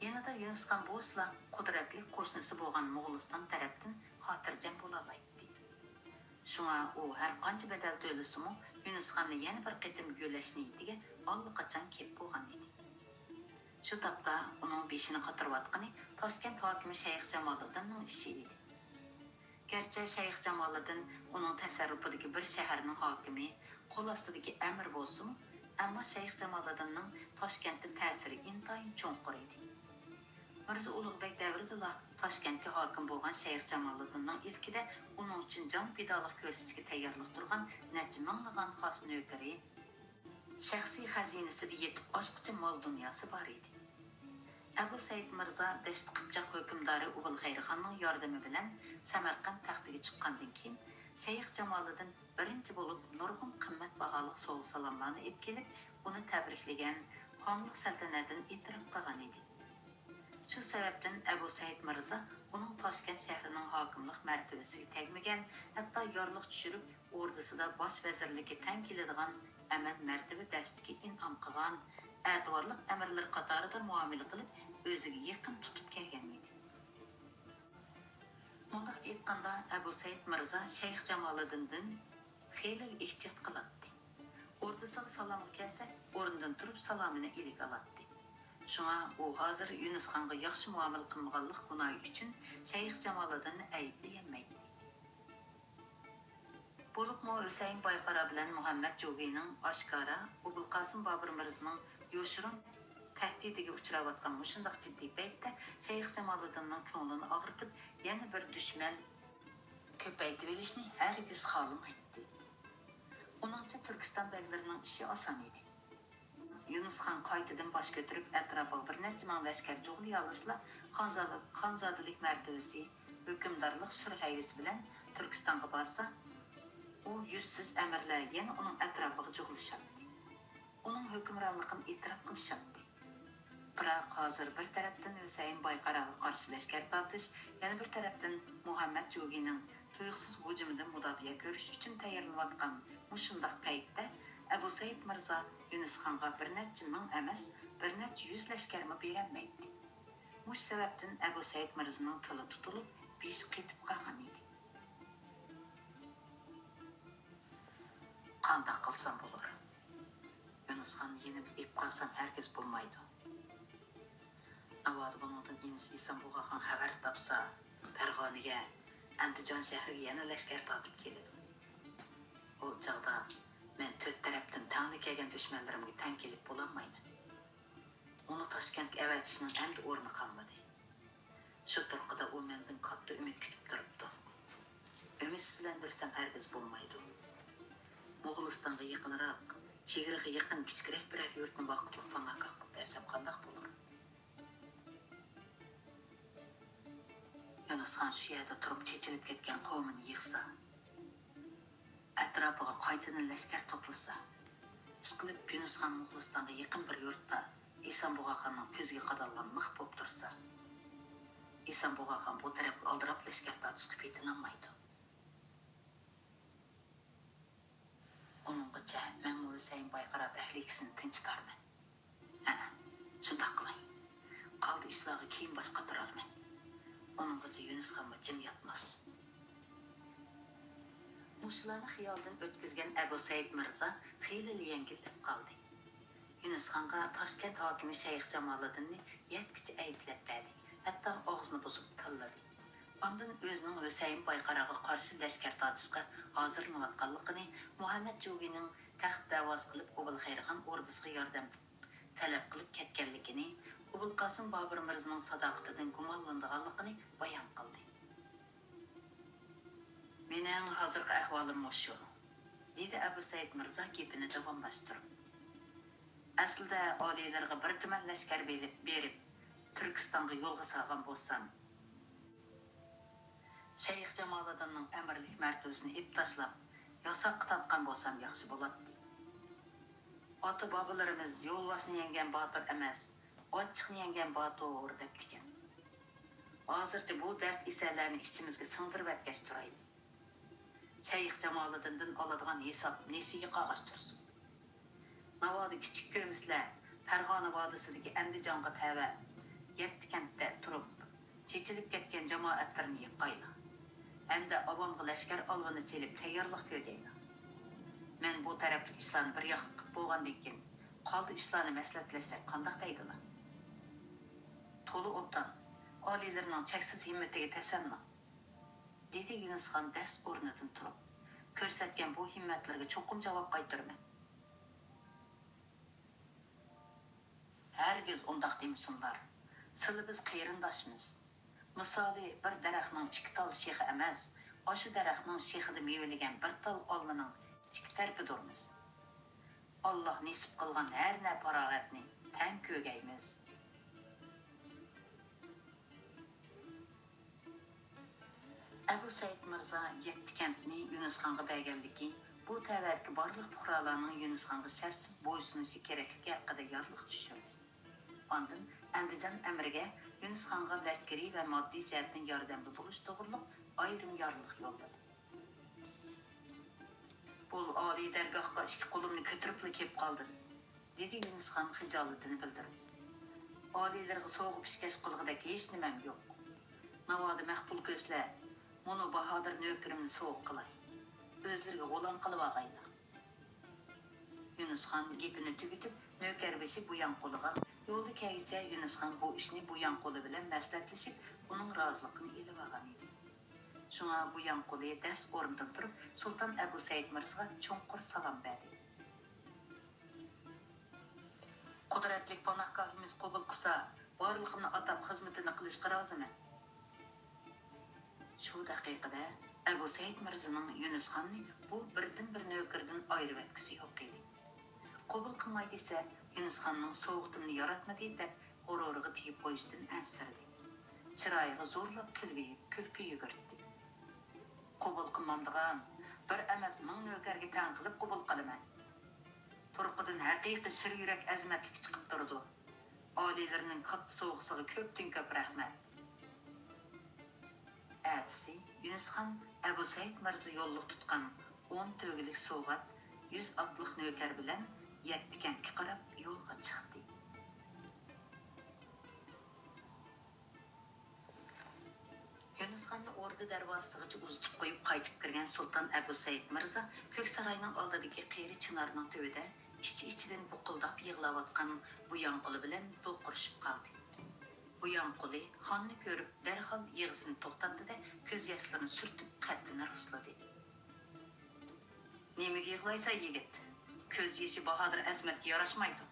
يېنىدا يۈنۈسخان بولسىلا، قۇدرەتلىك قوشنىسى بولغان موغۇلىستان تەرەپتىن خاتىرجەم بولالايتتى. شۇڭا ئۇ ھەر قانچە بەدەل تۆلىسىمۇ، يۇنۇسخاننى يەنە بىر قېتىم گۆلەش نىيىتىگە ئاللىقاچان كەپ بولغان ئىدى. شۇ تاپتا ئۇنىڭ بېشىنى قاتۇرۇۋاتقىنى تاشكەنت ھاكىمى شەيخ جامالىدىننىڭ ئىشى ئىدى. گەرچە شەيخ جامالىدىن ئۇنىڭ تەسەررۇپىدىكى بىر شەھەرنىڭ ھاكىمى، قول ئاستىدىكى ئەمىر بولسىمۇ، ئەمما شەيخ جامالىدىننىڭ تاشكەنتتە تەسىرى ئىنتايىن چوڭقۇر ئىدى. مىرزا ئۇلۇغبەگ دەۋرىدىلا تاشكەنتكە ھاكىم بولغان شەيخ جامالىدىننىڭ ئىلكىدە ئۇنىڭ ئۈچۈن جان پىدالىق كۆرسىتىشكە تەييارلىق تۇرغان نەچچە مىڭلىغان خاس نۆكىرى، شەخسىي خەزىنىسىدە يېتىپ ئاشقۇچە مال-دۇنياسى بار ئىدى. ئەبۇ سەئىد مىرزا دەشت قىپچاق ھۆكۈمدارى ئوبۇلخەيرخاننىڭ ياردىمى بىلەن سەمەرقەنت تەختىگە چىققاندىن كېيىن، شەيخ جامالىدىن بىرىنچى بولۇپ نۇرغۇن قىممەت باھالىق سوۋغا-سالاملارنى ئېلىپ كېلىپ، ئۇنى تەبرىكلىگەن، خانلىق سەلتەنەتتىن ئېتىراپ قىلغان ئىدى. شۇ سەۋەبتىن ئەبۇ سەئىد مىرزا ئۇنىڭ تاشكەنت شەھىرىنىڭ ھاكىملىق مەرتىۋىسىگە تەگمىگەن، ھەتتا يارلىق چۈشۈرۈپ، ئوردىسىدا باش ۋەزىرلىككە تەڭ كېلىدىغان ئەمەل مەرتىۋە دەستىكى ئىنئام قىلغان، ئەتىۋارلىق ئەمىرلىرى قاتارىدا مۇئامىلە قىلىپ، ئۆزىگە يېقىن تۇتۇپ كەلگەن ئىدى. مۇنداقچە ئېيتقاندا، ئەبۇ سەئىد مىرزا شەيخ جامالىدىندىن خېلىلا ئېھتىيات قىلاتتى. ئوردىسىغا سالامغا كەلسە، ئورنىدىن تۇرۇپ سالامىنى ئىلىك ئالاتتى. شۇڭا ئۇ ھازىر يۇنۇسخانغا ياخشى مۇئامىلە قىلمىغانلىق گۇناھى ئۈچۈن شەيخ جامالىدىننى ئەيىبلىيەلمەيتتى. بولۇپمۇ ھۈسەيىن بايقارا بىلەن مۇھەممەد جوگىنىڭ ئاشكارا، ئوبۇلقاسىم بابۇر مىرزىنىڭ يوشۇرۇن تەھدىتىگە ئۇچراۋاتقان مۇشۇنداق جىددىي پەيتتە شەيخ جامالىدىننىڭ كۆڭلىنى ئاغرىتىپ، يەنە بىر دۈشمەن كۆپەيتىۋېلىشنى ھەرگىز خالىمايتتى. ئۇنىڭچە تۈركىستان بەگلىرىنىڭ ئىشى ئاسان ئىدى. يۇنۇسخان قايتىدىن باش كۆتۈرۈپ، ئەتراپىغا بىر نەچچە مىڭ لەشكەر جۇغلىيالىسىلا، خانزادە-، خانزادىلىك مەرتىۋىسى، ھۆكۈمدارلىق سۈر-ھەيۋىسى بىلەن تۈركىستانغا بارسا، ئۇ يۈزسىز ئەمىرلەر يەنە ئۇنىڭ ئەتراپىغا جۇغلىشاتتى. ئۇنىڭ ھۆكۈمرانلىقىنى ئېتىراپ قىلىشاتتى. بىراق ھازىر بىر تەرەپتىن ھۈسەيىن بايقاراغا قارشى لەشكەر تارتىش، يەنە بىر تەرەپتىن مۇھەممەد جوگىنىڭ تۇيۇقسىز ھۇجۇمىدىن مۇداپىئە كۆرۈش ئۈچۈن تەييارلىنىۋاتقان مۇشۇنداق پەيتتە، ئەبۇ سەئىد مىرزا يۇنۇسخانغا بىر نەچچە مىڭ ئەمەس، بىر نەچچە يۈز لەشكەرمۇ بېرەلمەيتتى. مۇشۇ سەۋەبتىن ئەبۇ سەئىد مىرزىنىڭ تىلى تۇتۇلۇپ، بېشى قېتىپ قالغان ئىدى. قانداق قىلسام بولۇر؟ يۇنۇسخاننى يېنىمغا ئېلىپ قالسام ھەرگىز بولمايدۇ. ناۋادا بۇنىڭدىن ئىنىسى ئىسان بۇغاخان خەۋەر تاپسا، پەرغانىگە، ئەندىجان شەھىرىگە يەنە لەشكەر تارتىپ كېلىدۇ. ئۇ چاغدا مەن تۆت تەرەپتىن تەڭلا كەلگەن دۈشمەنلىرىمگە تەڭ كېلىپ بولالمايمەن. ئۇنى تاشكەنتكە ئەۋەتىشنىڭ ئەمدى ئورنى قالمىدى. شۇ تۇرقىدا ئۇ مەندىن كاتتا ئۈمىد كۈتۈپ تۇرۇپتۇ. ئۈمىدسىزلەندۈرسەم ھەرگىز بولمايدۇ. موغۇلىستانغا يېقىنراق، چېگرىغا يېقىن كىچىكرەك بىرەر يۇرتنى ۋاقىتلىق پاناھگاھ قىلىپ بەرسەم قانداق بولۇر؟ يۇنۇسخان شۇ يەردە تۇرۇپ چېچىلىپ كەتكەن قوۋمىنى يىغسا، ئەتراپىغا قايتىدىن لەشكەر توپلىسا، ئىشقىلىپ يۇنۇسخان موغۇلىستانغا يېقىن بىر يۇرتتا ئىسان بۇغاخاننىڭ كۆزىگە قادالغان مىخ بولۇپ تۇرسا، ئىسان بۇغاخان بۇ تەرەپكە ئالدىراپ لەشكەر تارتىشقا پېتىنالمايدۇ. ئۇنىڭغىچە مەنمۇ ھۈسەيىن بايقارا تەھلىكىسىنى تىنچىتارمەن. ھە، شۇنداق قىلاي. قالدى ئىشلارغا كېيىن باش قاتۇرارمەن. ئۇنىڭغىچە يۈنۈسخانمۇ جىم ياتماس. مۇشۇلارنى خىيالىدىن ئۆتكۈزگەن ئەبۇ سەئىد مىرزا خېلىلا يەڭگىللەپ قالدى. يۈنۈسخانغا تاشكەنت ھاكىمى شەيخ جامالىدىننى يەتكۈچە ئەيىبلەپ بەردى، ھەتتا ئاغزىنى بۇزۇپ تىللىدى. ئاندىن ئۆزىنىڭ ھۈسەيىن بايقاراغا قارشى لەشكەر تارتىشقا ھازىرلىنىۋاتقانلىقىنى، مۇھەممەد جوگىنىڭ تەخت دەۋاسى قىلىپ ئوبۇلخەيرخان ئوردىسىغا ياردەم تەلەپ قىلىپ كەتكەنلىكىنى، ئوبۇلقاسىم بابۇر مىرزىنىڭ ساداقىتىدىن گۇمانلىنىدىغانلىقىنى بايان قىلدى. مېنىڭ ھازىرقى ئەھۋالىم مۇشۇ، دېدى ئەبۇ سەئىد مىرزا گېپىنى داۋاملاشتۇرۇپ. ئەسلىدە ئالىيلىرىغا بىر تۈمەن لەشكەر بېلىپ بېرىپ، تۈركىستانغا يولغا سالغان بولسام، شەيخ جامالىدىننىڭ ئەمىرلىك مەرتىۋىسىنى ئېلىپ تاشلاپ، ياساققا تارتقان بولسام ياخشى بولاتتى. ئاتا-بابىلىرىمىز يولۋاسنى يەڭگەن باتۇر ئەمەس، ئاچچىقنى يەڭگەن باتۇر دەپتىكەن. ھازىرچە بۇ دەرد-ئېسەرلەرنى ئىچىمىزگە سىڭدۈرۈۋەتكەچ تۇرايلى. شەيخ جامالىدىندىن ئالىدىغان ھېساب نېسىگە قالغاچ تۇرسۇن. ناۋادا كىچىك كۆرمىسىلەر، پەرغانە ۋادىسىدىكى ئەندىجانغا تەۋە يەتتە كەنتتە تۇرۇپ، چېچىلىپ كەتكەن جامائەتلىرىنى يىغقايلا. ئەمدى ئاۋامغا لەشكەر ئالۋىنى سېلىپ تەييارلىق كۆرگەيلا. مەن بۇ تەرەپلىك ئىشلارنى بىر ياقلىق قىلىپ بولغاندىن كېيىن، قالدى ئىشلارنى مەسلىھەتلەشسەك قانداق دەيدىلا؟ تولا ئوبدان، ئالىيلىرىنىڭ چەكسىز ھىممىتىگە تەسەننا، دېدى يۈنۈسخان دەس ئورنىدىن تۇرۇپ. كۆرسەتكەن بۇ ھىممەتلىرىگە چوقۇم جاۋاب قايتۇرىمەن. ھەرگىز ئۇنداق دېمىسۇنلار. سىلە بىز قېرىنداشمىز. مىسالى، بىر دەرەخنىڭ ئىككى تال شېخى ئەمەس، ئاشۇ دەرەخنىڭ شېخىدا مېۋىلىگەن بىر تال ئالمىنىڭ ئىككى تەرىپىدۇرمىز. ئاللاھ نېسىپ قىلغان ھەر نە پاراغەتنى تەڭ كۆرگەيمىز. ئەبۇ سەئىد مىرزا يەتتە كەنتنى يۈنۈسخانغا بەرگەنلىكى، بۇ تەۋەدىكى بارلىق پۇقرالارنىڭ يۈنۈسخانغا شەرتسىز بويسۇنۇشى كېرەكلىكى ھەققىدە يارلىق چۈشۈردى. ئاندىن ئەندىجان ئەمىرىگە يۈنۈسخانغا لەشكىرىي ۋە ماددىي جەھەتتىن ياردەمدە بولۇش توغرۇلۇق ئايرىم يارلىق يوللىدى. بۇ ئالىي دەرگاھقا ئىككى قولۇمنى كۆتۈرۈپلا كېلىپ قالدىم، دېدى يۈنۈسخان خىجالىتىنى بىلدۈرۈپ. ئالىيلىرىغا سوۋغا پېشكەش قىلغۇدەك ھېچنېمەم يوق. ناۋادا مەقبۇل كۆرسىلە، مۇنۇ باھادىر نۆكىرىمنى سوۋغا قىلاي. ئۆزلىرىگە غۇلام قىلىۋالغايلا. يۈنۈسخان گېپىنى تۈگىتىپ، نۆكەربېشى بۇياڭقۇلىغا، يولدا كەلگۈچە يۈنۈسخان بۇ ئىشنى بۇياڭقۇلى بىلەن مەسلىھەتلىشىپ، ئۇنىڭ رازىلىقىنى ئېلىۋالغان ئىدى. شۇڭا بۇياڭقۇلى دەس ئورنىدىن تۇرۇپ، سۇلتان ئەبۇ سەئىد مىرزىغا چوڭقۇر سالام بەردى. قۇدرەتلىك پاناھگاھىمىز قوبۇل قىلسا، بارلىقىمنى ئاتاپ خىزمىتىنى قىلىشقا رازىمەن. شۇ دەقىقىدە ئەبۇ سەئىد مىرزىنىڭ يۈنۈسخاننى بۇ بىردىنبىر نۆكىرىدىن ئايرىۋەتكۈسى يوق ئىدى. قوبۇل قىلماي دېسە، يۈنۈسخاننىڭ سوۋغىتىمنى ياراتمىدى دەپ غۇرۇرىغا تېگىپ قويۇشتىن ئەنسىرىدى. چىرايىغا زورلاپ كۈلگە، كۈلكە يۈگۈردى. قوبۇل قىلمامدىغان، بىر ئەمەس، مىڭ نۆكەرگە تەڭ قىلىپ قوبۇل قىلىمەن. تۇرقىدىن ھەقىقىي شىر يۈرەك ئەزىمەتلىكى چىقىپ تۇرىدۇ. ئالىيلىرىنىڭ كاتتا سوۋغىسىغا كۆپتىن كۆپ رەھمەت. ئەتىسى يۈنۈسخان ئەبۇ سەئىد مىرزا يوللۇق تۇتقان ئون تۆگىلىك سوۋغات، يۈز ئاتلىق نۆكەر بىلەن يەتتە كەنتكە قاراپ يولغا چىقتى. يۈنۈسخاننى ئوردا دەرۋازىسىغىچە ئۇزىتىپ قويۇپ قايتىپ كىرگەن سۇلتان ئەبۇ سەئىد مىرزا كۆك ساراينىڭ ئالدىدىكى قېرى چىنارنىڭ تۈۋىدە ئىچى-ئىچىدىن بۇقۇلداپ يىغلاۋاتقان بۇياڭقۇلى بىلەن دوقۇرۇشۇپ قالدى. بۇياڭقۇلى خاننى كۆرۈپ، دەرھال يىغىسىنى توختاتتى-دە، كۆز ياشلىرىنى سۈرتۈپ، قەددىنى رۇسلىدى. نېمىگە يىغلايسەن، يىگىت؟ كۆز يېشى باھادىر ئەزىمەتكە ياراشمايدۇ،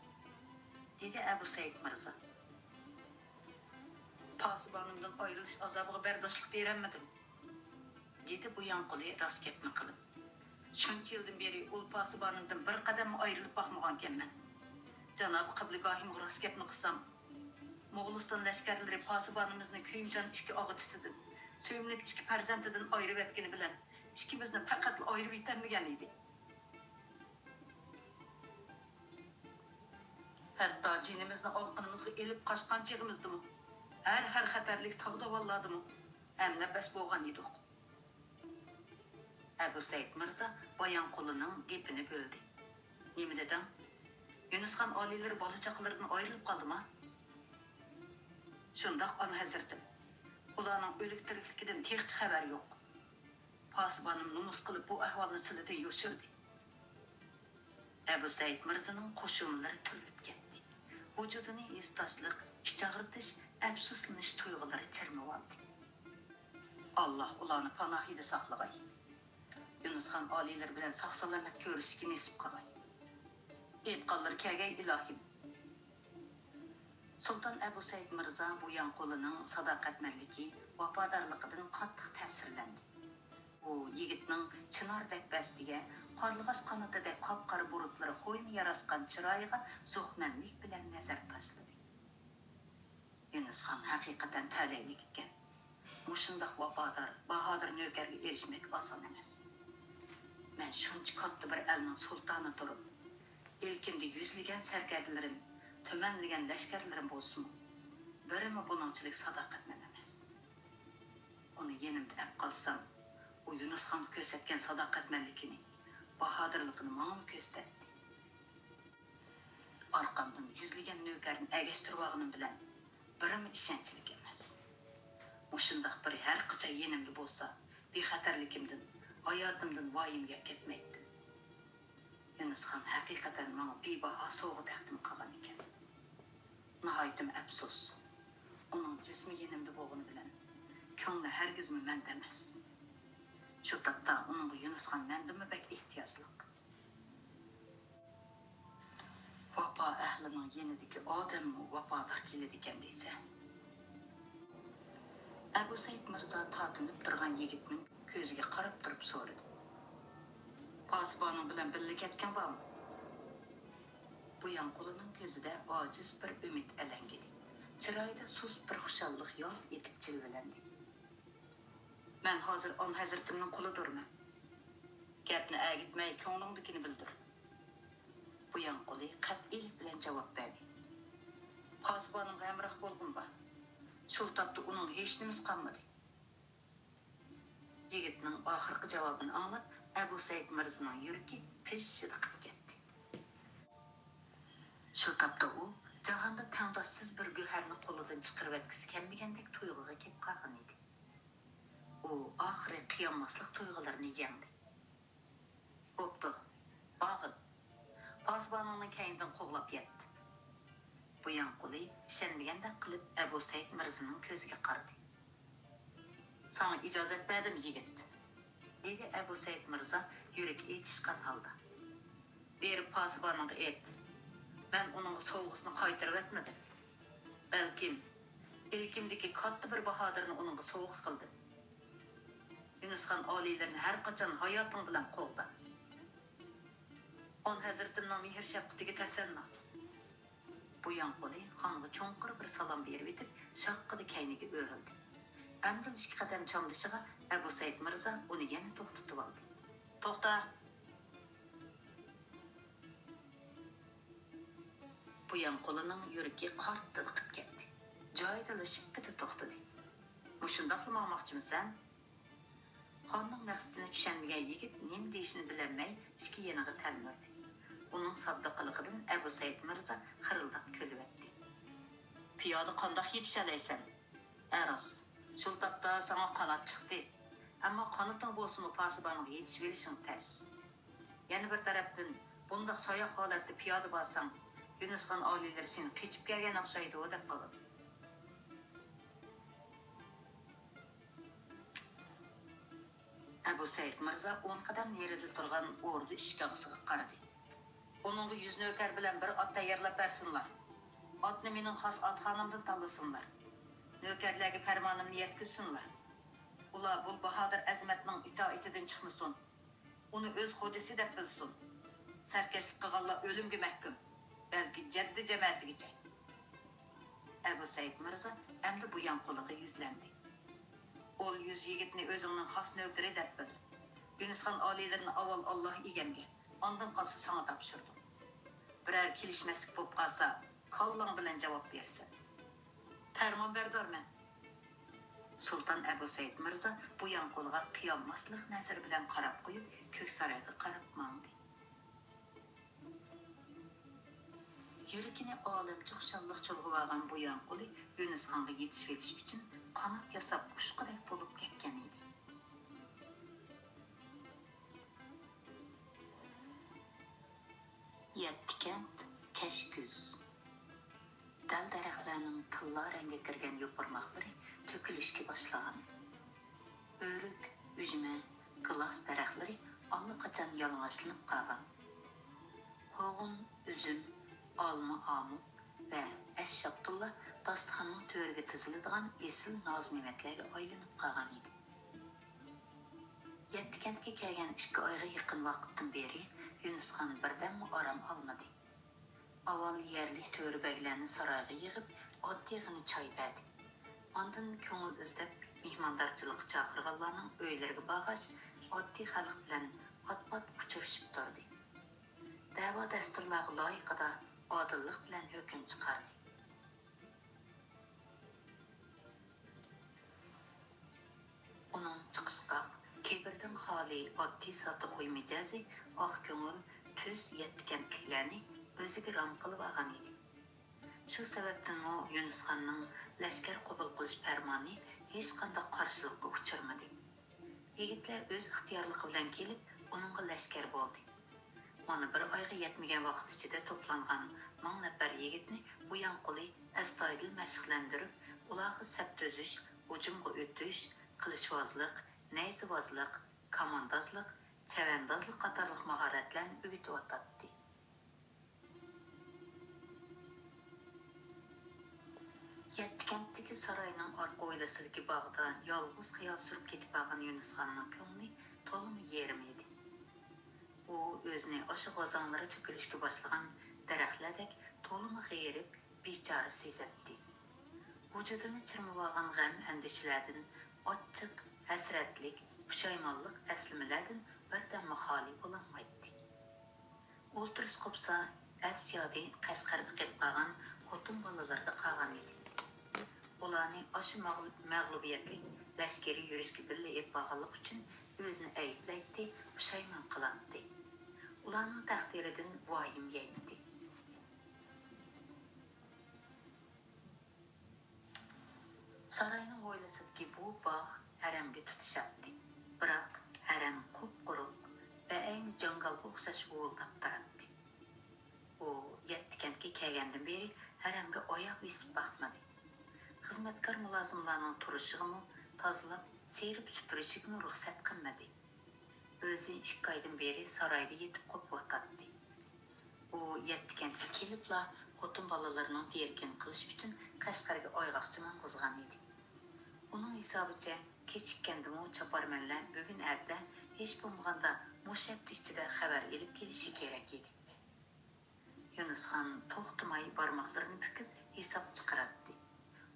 دېدى ئەبۇ سەئىد مىرزا. پاسىبانىمدىن ئايرىلىش ئازابىغا بەرداشلىق بېرەلمىدىم، دېدى بۇياڭقۇلى راست گەپنى قىلىپ. شۇنچە يىلدىن بېرى ئۇل پاسىبانىمدىن بىر قەدەممۇ ئايرىلىپ باقمىغانكەنمەن. جانابى قىبلىگاھىمغا راست گەپنى قىلسام، موغۇلىستان لەشكەرلىرى پاسىبانىمىزنى كۆيۈمجان ئىككى ئاغىچىسىدىن، سۆيۈملۈك ئىككى پەرزەنتىدىن ئايرىۋەتكىنى بىلەن، ئىككىمىزنى پەقەتلا ئايرىۋېتەلمىگەن ئىدى. ھەتتا جېنىمىزنى ئالىقىنىمىزغا ئېلىپ قاچقان چېغىمىزدىمۇ، ھەر، ھەر خەتەرلىك تاغ-داۋانلاردىمۇ ھەمنەپەس بولغان ئىدۇق. ئەبۇ سەئىد مىرزا بۇياڭقۇلىنىڭ گېپىنى بۆلدى. نېمە دېدىڭ؟ يۈنۈسخان ئالىيلىرى بالا-چاقىلىرىدىن ئايرىلىپ قالدىما؟ شۇنداق، ئانا ھەزرىتىم. ئۇلارنىڭ ئۆلۈك-تىرىكلىكىدىن تېخىچە خەۋەر يوق. پاسىبانىم نومۇس قىلىپ بۇ ئەھۋالنى سىلىدىن يوشۇردى. ئەبۇ سەئىد مىرزىنىڭ قوشۇمىلىرى تۈرۈلۈپ كەتتى. ۋۇجۇدىنى ھېسداشلىق، ئىچ ئاغرىتىش، ئەپسۇسلىنىش تۇيغۇلىرى چىرمىۋالدى. ئاللاھ ئۇلارنى پاناھىدا ساقلىغاي. يۇنۇسخان ئالىيلىرى بىلەن ساق-سالامەت كۆرۈشۈشكە نېسىپ قىلغاي. ئېيتقانلىرى كەلگەي، ئىلاھىم. سۇلتان ئەبۇ سەئىد مىرزا بۇياڭقۇلىنىڭ ساداقەتمەنلىكى، ۋاپادارلىقىدىن قاتتىق تەسىرلەندى. ئۇ يىگىتنىڭ چىنار دەپپەسىگە، قارلىغاچ قانىتىدەك قاپقارا بۇرۇتلىرى خويما ياراشقان چىرايىغا زوقمەنلىك بىلەن نەزەر تاشلىدى. يۇنۇسخان ھەقىقەتەن تەلەيلىك ئىكەن. مۇشۇنداق ۋاپادار، باھادىر نۆكەرگە ئېرىشمەك ئاسان ئەمەس. مەن شۇنچە كاتتا بىر ئەلنىڭ سۇلتانى تۇرۇپ، ئىلكىمدە يۈزلىگەن سەركەردىلىرىم، تۈمەنلىگەن لەشكەرلىرىم بولسىمۇ، بىرىمۇ بۇنىڭچىلىك ساداقەتمەن ئەمەس. ئۇنى يېنىمدا ئەپ قالسام، ئۇ يۇنۇسخانغا كۆرسەتكەن ساداقەتمەنلىكىنى، باھادىرلىقىنى ماڭىمۇ كۆرسىتەتتى. ئارقامدىن يۈزلىگەن نۆكەرنى ئەگەشتۈرۈۋالغىنىم بىلەن، بىرىمۇ ئىشەنچلىك ئەمەس. مۇشۇنداق بىرى ھەر قاچان يېنىمدا بولسا، بىخەتەرلىكىمدىن، ھاياتىمدىن ۋايىمگە كەتمەيتتىم. يۇنۇسخان ھەقىقەتەن ماڭا بىباھا سوۋغا تەقدىم قىلغان ئىكەن. ناھايىتىمۇ ئەپسۇس، ئۇنىڭ جىسمى يېنىمدا بولغىنى بىلەن، كۆڭلى ھەرگىزمۇ مەندە ئەمەس. شۇ تاپتا ئۇنىڭغا يۇنۇسخان مەندىنمۇ بەك ئېھتىياجلىق. ۋاپا ئەھلىنىڭ يېنىدىكى ئادەممۇ ۋاپادار كېلىدىكەن دېسە. ئەبۇ سەئىد مىرزا تارتىنىپ تۇرغان يىگىتنىڭ كۆزىگە قاراپ تۇرۇپ سورىدى. پاسىبانىڭ بىلەن بىللە كەتكەن بارمۇ؟ بۇيان قولىنىڭ كۆزىدە ئاجىز بىر ئۈمىد ئەلەڭگىدى. چىرايىدا سۇس بىر خۇشاللىق يالت ئېتىپ جىلۋىلەندى. مەن ھازىر ئان ھەزرىتىمنىڭ قولىدۇرمەن. گەپنى ئەگىتمەي، كۆڭلۈڭدىكىنى بىلدۈر. بۇيان قولى قەتئىيلىك بىلەن جاۋاب بەردى. پاسىبانىمغا ھەمراھ بولغۇم بار. شۇ تاپتا ئۇنىڭ ھېچنېمىسى قالمىدى. يىگىتنىڭ ئاخىرقى جاۋابىنى ئاڭلاپ، ئەبۇ سەئىد مىرزىنىڭ يۈرىكى پىژژىدە قىپ كەتتى. شۇ تاپتا ئۇ جاھاندا تەڭداشسىز بىر گۆھەرنى قولىدىن چىقىرىۋەتكۈسى كەلمىگەندەك تۇيغۇغا كېلىپ قالغان ئىدى. ئۇ ئاخىرى قىيالماسلىق تۇيغۇلىرىنى يەڭدى. بوپتۇ، بارغىن. پاسىبانىڭنىڭ كەينىدىن قوغلاپ يەت. بۇيان قولى ئىشەنمىگەندەك قىلىپ ئەبۇ سەئىد مىرزىنىڭ كۆزىگە قارىدى. ساڭا ئىجازەت بەردىم، يىگىت، دېدى ئەبۇ سەئىد مىرزا يۈرىكى ئېچىشقان ھالدا. بېرىپ پاسىبانىڭغا ئېيت، مەن ئۇنىڭغا سوۋغىسىنى قايتۇرۇۋەتمىدىم. بەلكىم ئىلكىمدىكى كاتتا بىر باھادىرنى ئۇنىڭغا سوۋغا قىلدىم. يۇنۇسخان ئالىيلىرىنى ھەر قاچان ھاياتىڭ بىلەن قوغدا. ئان ھەزرىتىمنىڭ مېھىر-شەپقىتىگە تەسەننا. بۇيان قولى خانغا چوڭقۇر بىر سالام بېرىۋېتىپ، شاققىدە كەينىگە ئۆرۈلدى. ئەمدىلا ئىككى قەدەم چامدىشىغا ئەبۇ سەئىد مىرزا ئۇنى يەنە توختىتىۋالدى. توختا! بۇيان قولىنىڭ يۈرىكى قارتتىلىقىپ كەتتى. جايىدىلا شىپپىدە توختىدى. مۇشۇنداقلا ماڭماقچىمىسەن؟ خاننىڭ مەقسىتىنى چۈشەنمىگەن يىگىت نېمە دېيىشىنى بىلەلمەي ئىككى يېنىغا تەلمۈردى. ئۇنىڭ ساددا قىلىقىدىن ئەبۇ سەئىد مىرزا خىرىلداپ كۈلۈۋەتتى. پىيادە قانداق يېتىشەلەيسەن؟ ھە راست، شۇ تاپتا ساڭا قانات چىقتى. ئەمما قانىتىڭ بولسىمۇ پاسىبانغا يېتىشىۋېلىشىڭ تەس. يەنە بىر تەرەپتىن، بۇنداق ساياق ھالەتتە پىيادە بارساڭ، يۈنۈسخان ئالىيلىرى سېنى قېچىپ كەلگەن ئوخشايدۇ دەپ قالىدۇ. ئەبۇ سەئىد مىرزا ئون قەدەم نېرىدا تۇرغان ئوردا ئىشىك ئاغىسىغا قارىدى. ئۇنىڭغا يۈز نۆكەر بىلەن بىر ئات تەييارلاپ بەرسۇنلار. ئاتنى مېنىڭ خاس ئاتخانامدىن تاللىسۇنلار. نۆكەرلەرگە پەرمانىمنى يەتكۈزسۇنلار. ئۇلار بۇ باھادىر ئەزىمەتنىڭ ئىتائىتىدىن چىقمىسۇن. ئۇنى ئۆز خوجىسى دەپ بىلسۇن. سەركەشلىك قىلغانلار ئۆلۈمگە مەھكۇم، بەلكى جەددى جەمەتىگىچە. ئەبۇ سەئىد مىرزا ئەمدى بۇيان قۇلىغا يۈزلەندى. ئول يۈز يىگىتنى ئۆزۈڭنىڭ خاس نۆكىرى دەپ بىل. يۈنۈسخان ئالىيلىرىنى ئاۋۋال ئاللاھ ئىگەمگە، ئاندىن قالسا ساڭا تاپشۇردۇم. بىرەر كېلىشمەسلىك بولۇپ قالسا، كاللاڭ بىلەن جاۋاب بېرىسەن. پەرمانبەردارمەن. سۇلتان ئەبۇ سەئىد مىرزا بۇيان قۇلىغا قىيالماسلىق نەزىرى بىلەن قاراپ قويۇپ، كۆكسارايغا قاراپ ماڭدى. يۈرىكىنى ئالەمچە خۇشاللىق چۇلغىۋالغان بۇيان قۇلى يۈنۈسخانغا يېتىشىۋېلىش ئۈچۈن قانات ياساپ ئۇچقۇدەك بولۇپ كەتكەن ئىدى. يەتتە كەنت، كەچكۈز. دەل-دەرەخلەرنىڭ تىللا رەڭگە كىرگەن يوپۇرماقلىرى تۆكۈلۈشكە باشلىغان. ئۆرۈك، ئۈجمە، گىلاس دەرەخلىرى ئاللىقاچان يالىڭاچلىنىپ قالغان. قوغۇن، ئۈزۈم، ئالما، ئامۇت ۋە ئەش-شاپتۇللار داستىخاننىڭ تۆرىگە تىزىلىدىغان ئېسىل ناز-نېمەتلەرگە ئايلىنىپ قالغان ئىدى. يەتتە كەنتكە كەلگەن ئىككى ئايغا يېقىن ۋاقىتتىن بېرى يۈنۈسخان بىردەممۇ ئارام ئالمىدى. ئاۋۋال يەرلىك تۆرە بەگلەرنى سارايغا يىغىپ، ئاددىيغىنە چاي بەردى. ئاندىن كۆڭۈل ئىزدەپ، مېھماندارچىلىققا چاقىرغانلارنىڭ ئۆيلىرىگە بارغاچ، ئاددىي خەلق بىلەن پات-پات ئۇچرىشىپ تۇردى. دەۋا-دەستۇرلارغا لايىقىدا ئادىللىق بىلەن ھۆكۈم چىقاردى. ئۇنىڭ چىقىشقاق، كىبىردىن خالىي، ئاددىي-ساددا خۇي-مىجەزى، ئاق كۆڭۈل، تۈز يەتتە كەنتلىكلەرنى ئۆزىگە رام قىلىۋالغان ئىدى. شۇ سەۋەبتىنمۇ يۈنۈسخاننىڭ لەشكەر قوبۇل قىلىش پەرمانى ھېچقانداق قارشىلىققا ئۇچرىمىدى. يىگىتلەر ئۆز ئىختىيارلىقى بىلەن كېلىپ، ئۇنىڭغا لەشكەر بولدى. مانا بىر ئايغا يەتمىگەن ۋاقىت ئىچىدە توپلانغان مىڭ نەپەر يىگىتنى بۇيان قولى ئەستايىدىل مەشىقلەندۈرۈپ، ئۇلارغا سەپ تۈزۈش، ھۇجۇمغا ئۆتۈش، قىلىچۋازلىق، نەيزىۋازلىق، كاماندازلىق، چەۋەندازلىق قاتارلىق ماھارەتلەرنى ئۆگىتىۋاتاتتى. يەتتە كەنتتىكى ساراينىڭ ئارقا ھويلىسىدىكى باغدا يالغۇز خىيال سۈرۈپ كېتىپ بارغان يۇنۇسخاننىڭ كۆڭلى تولىمۇ يېرىم ئىدى. ئۇ ئۆزىنى ئاشۇ غازاڭلىرى تۆكۈلۈشكە باشلىغان دەرەخلەردەك تولىمۇ غېرىب، بىچارە سېزەتتى. ۋۇجۇدىنى چىرمىۋالغان غەم-ئەندىشىلەردىن، ئاچچىق، ھەسرەتلىك، پۇشايمانلىق ئەسلىمىلەردىن بىردەممۇ خالىي بولالمايتتى. ئولتۇرۇش قوپسا، ئەس-يادى قەشقەردە قېلىپ قالغان خوتۇن بالىلىرىدا قالغان ئىدى. ئۇلارنى ئاشۇ مەغلۇ-، مەغلۇبىيەتلىك لەشكىرىي يۈرۈشكە بىللە ئېلىپ بارغانلىقى ئۈچۈن ئۆزىنى ئەيىبلەيتتى، پۇشايمان قىلاتتى. ئۇلارنىڭ تەقدىرىدىن ۋايىم يەيتتى. ساراينىڭ ھويلىسىدىكى بۇ باغ ھەرەمگە تۇتىشاتتى. بىراق ھەرەم قۇپقۇرۇق، بەئەينى جاڭگالغا ئوخشاش ھۇۋۇلداپ تۇراتتى. ئۇ يەتتە كەنتكە كەلگەندىن بېرى ھەرەمگە ئاياغ بېسىپ باقمىدى. خىزمەتكار مۇلازىملارنىڭ تۇرۇشىغىمۇ، تازىلاپ، سىيرىپ سۈپۈرۈشىگىمۇ رۇخسەت قىلمىدى. ئۆزى ئىككى ئايدىن بېرى سارايدا يېتىپ قوپۇۋاتاتتى. ئۇ يەتتە كەنتكە كېلىپلا خوتۇن بالىلىرىنىڭ تېرىكىنى قىلىش ئۈچۈن قەشقەرگە ئايغاقچى ماڭغۇزغان ئىدى. ئۇنىڭ ھېسابىچە، كېچىككەندىمۇ چاپارمەنلەر بۈگۈن ئەتە، ھېچ بولمىغاندا مۇشۇ ھەپتە ئىچىدە خەۋەر ئېلىپ كېلىشى كېرەك ئىدى. يۇنۇسخان توختىماي بارماقلىرىنى پۈكۈپ ھېساب چىقىراتتى.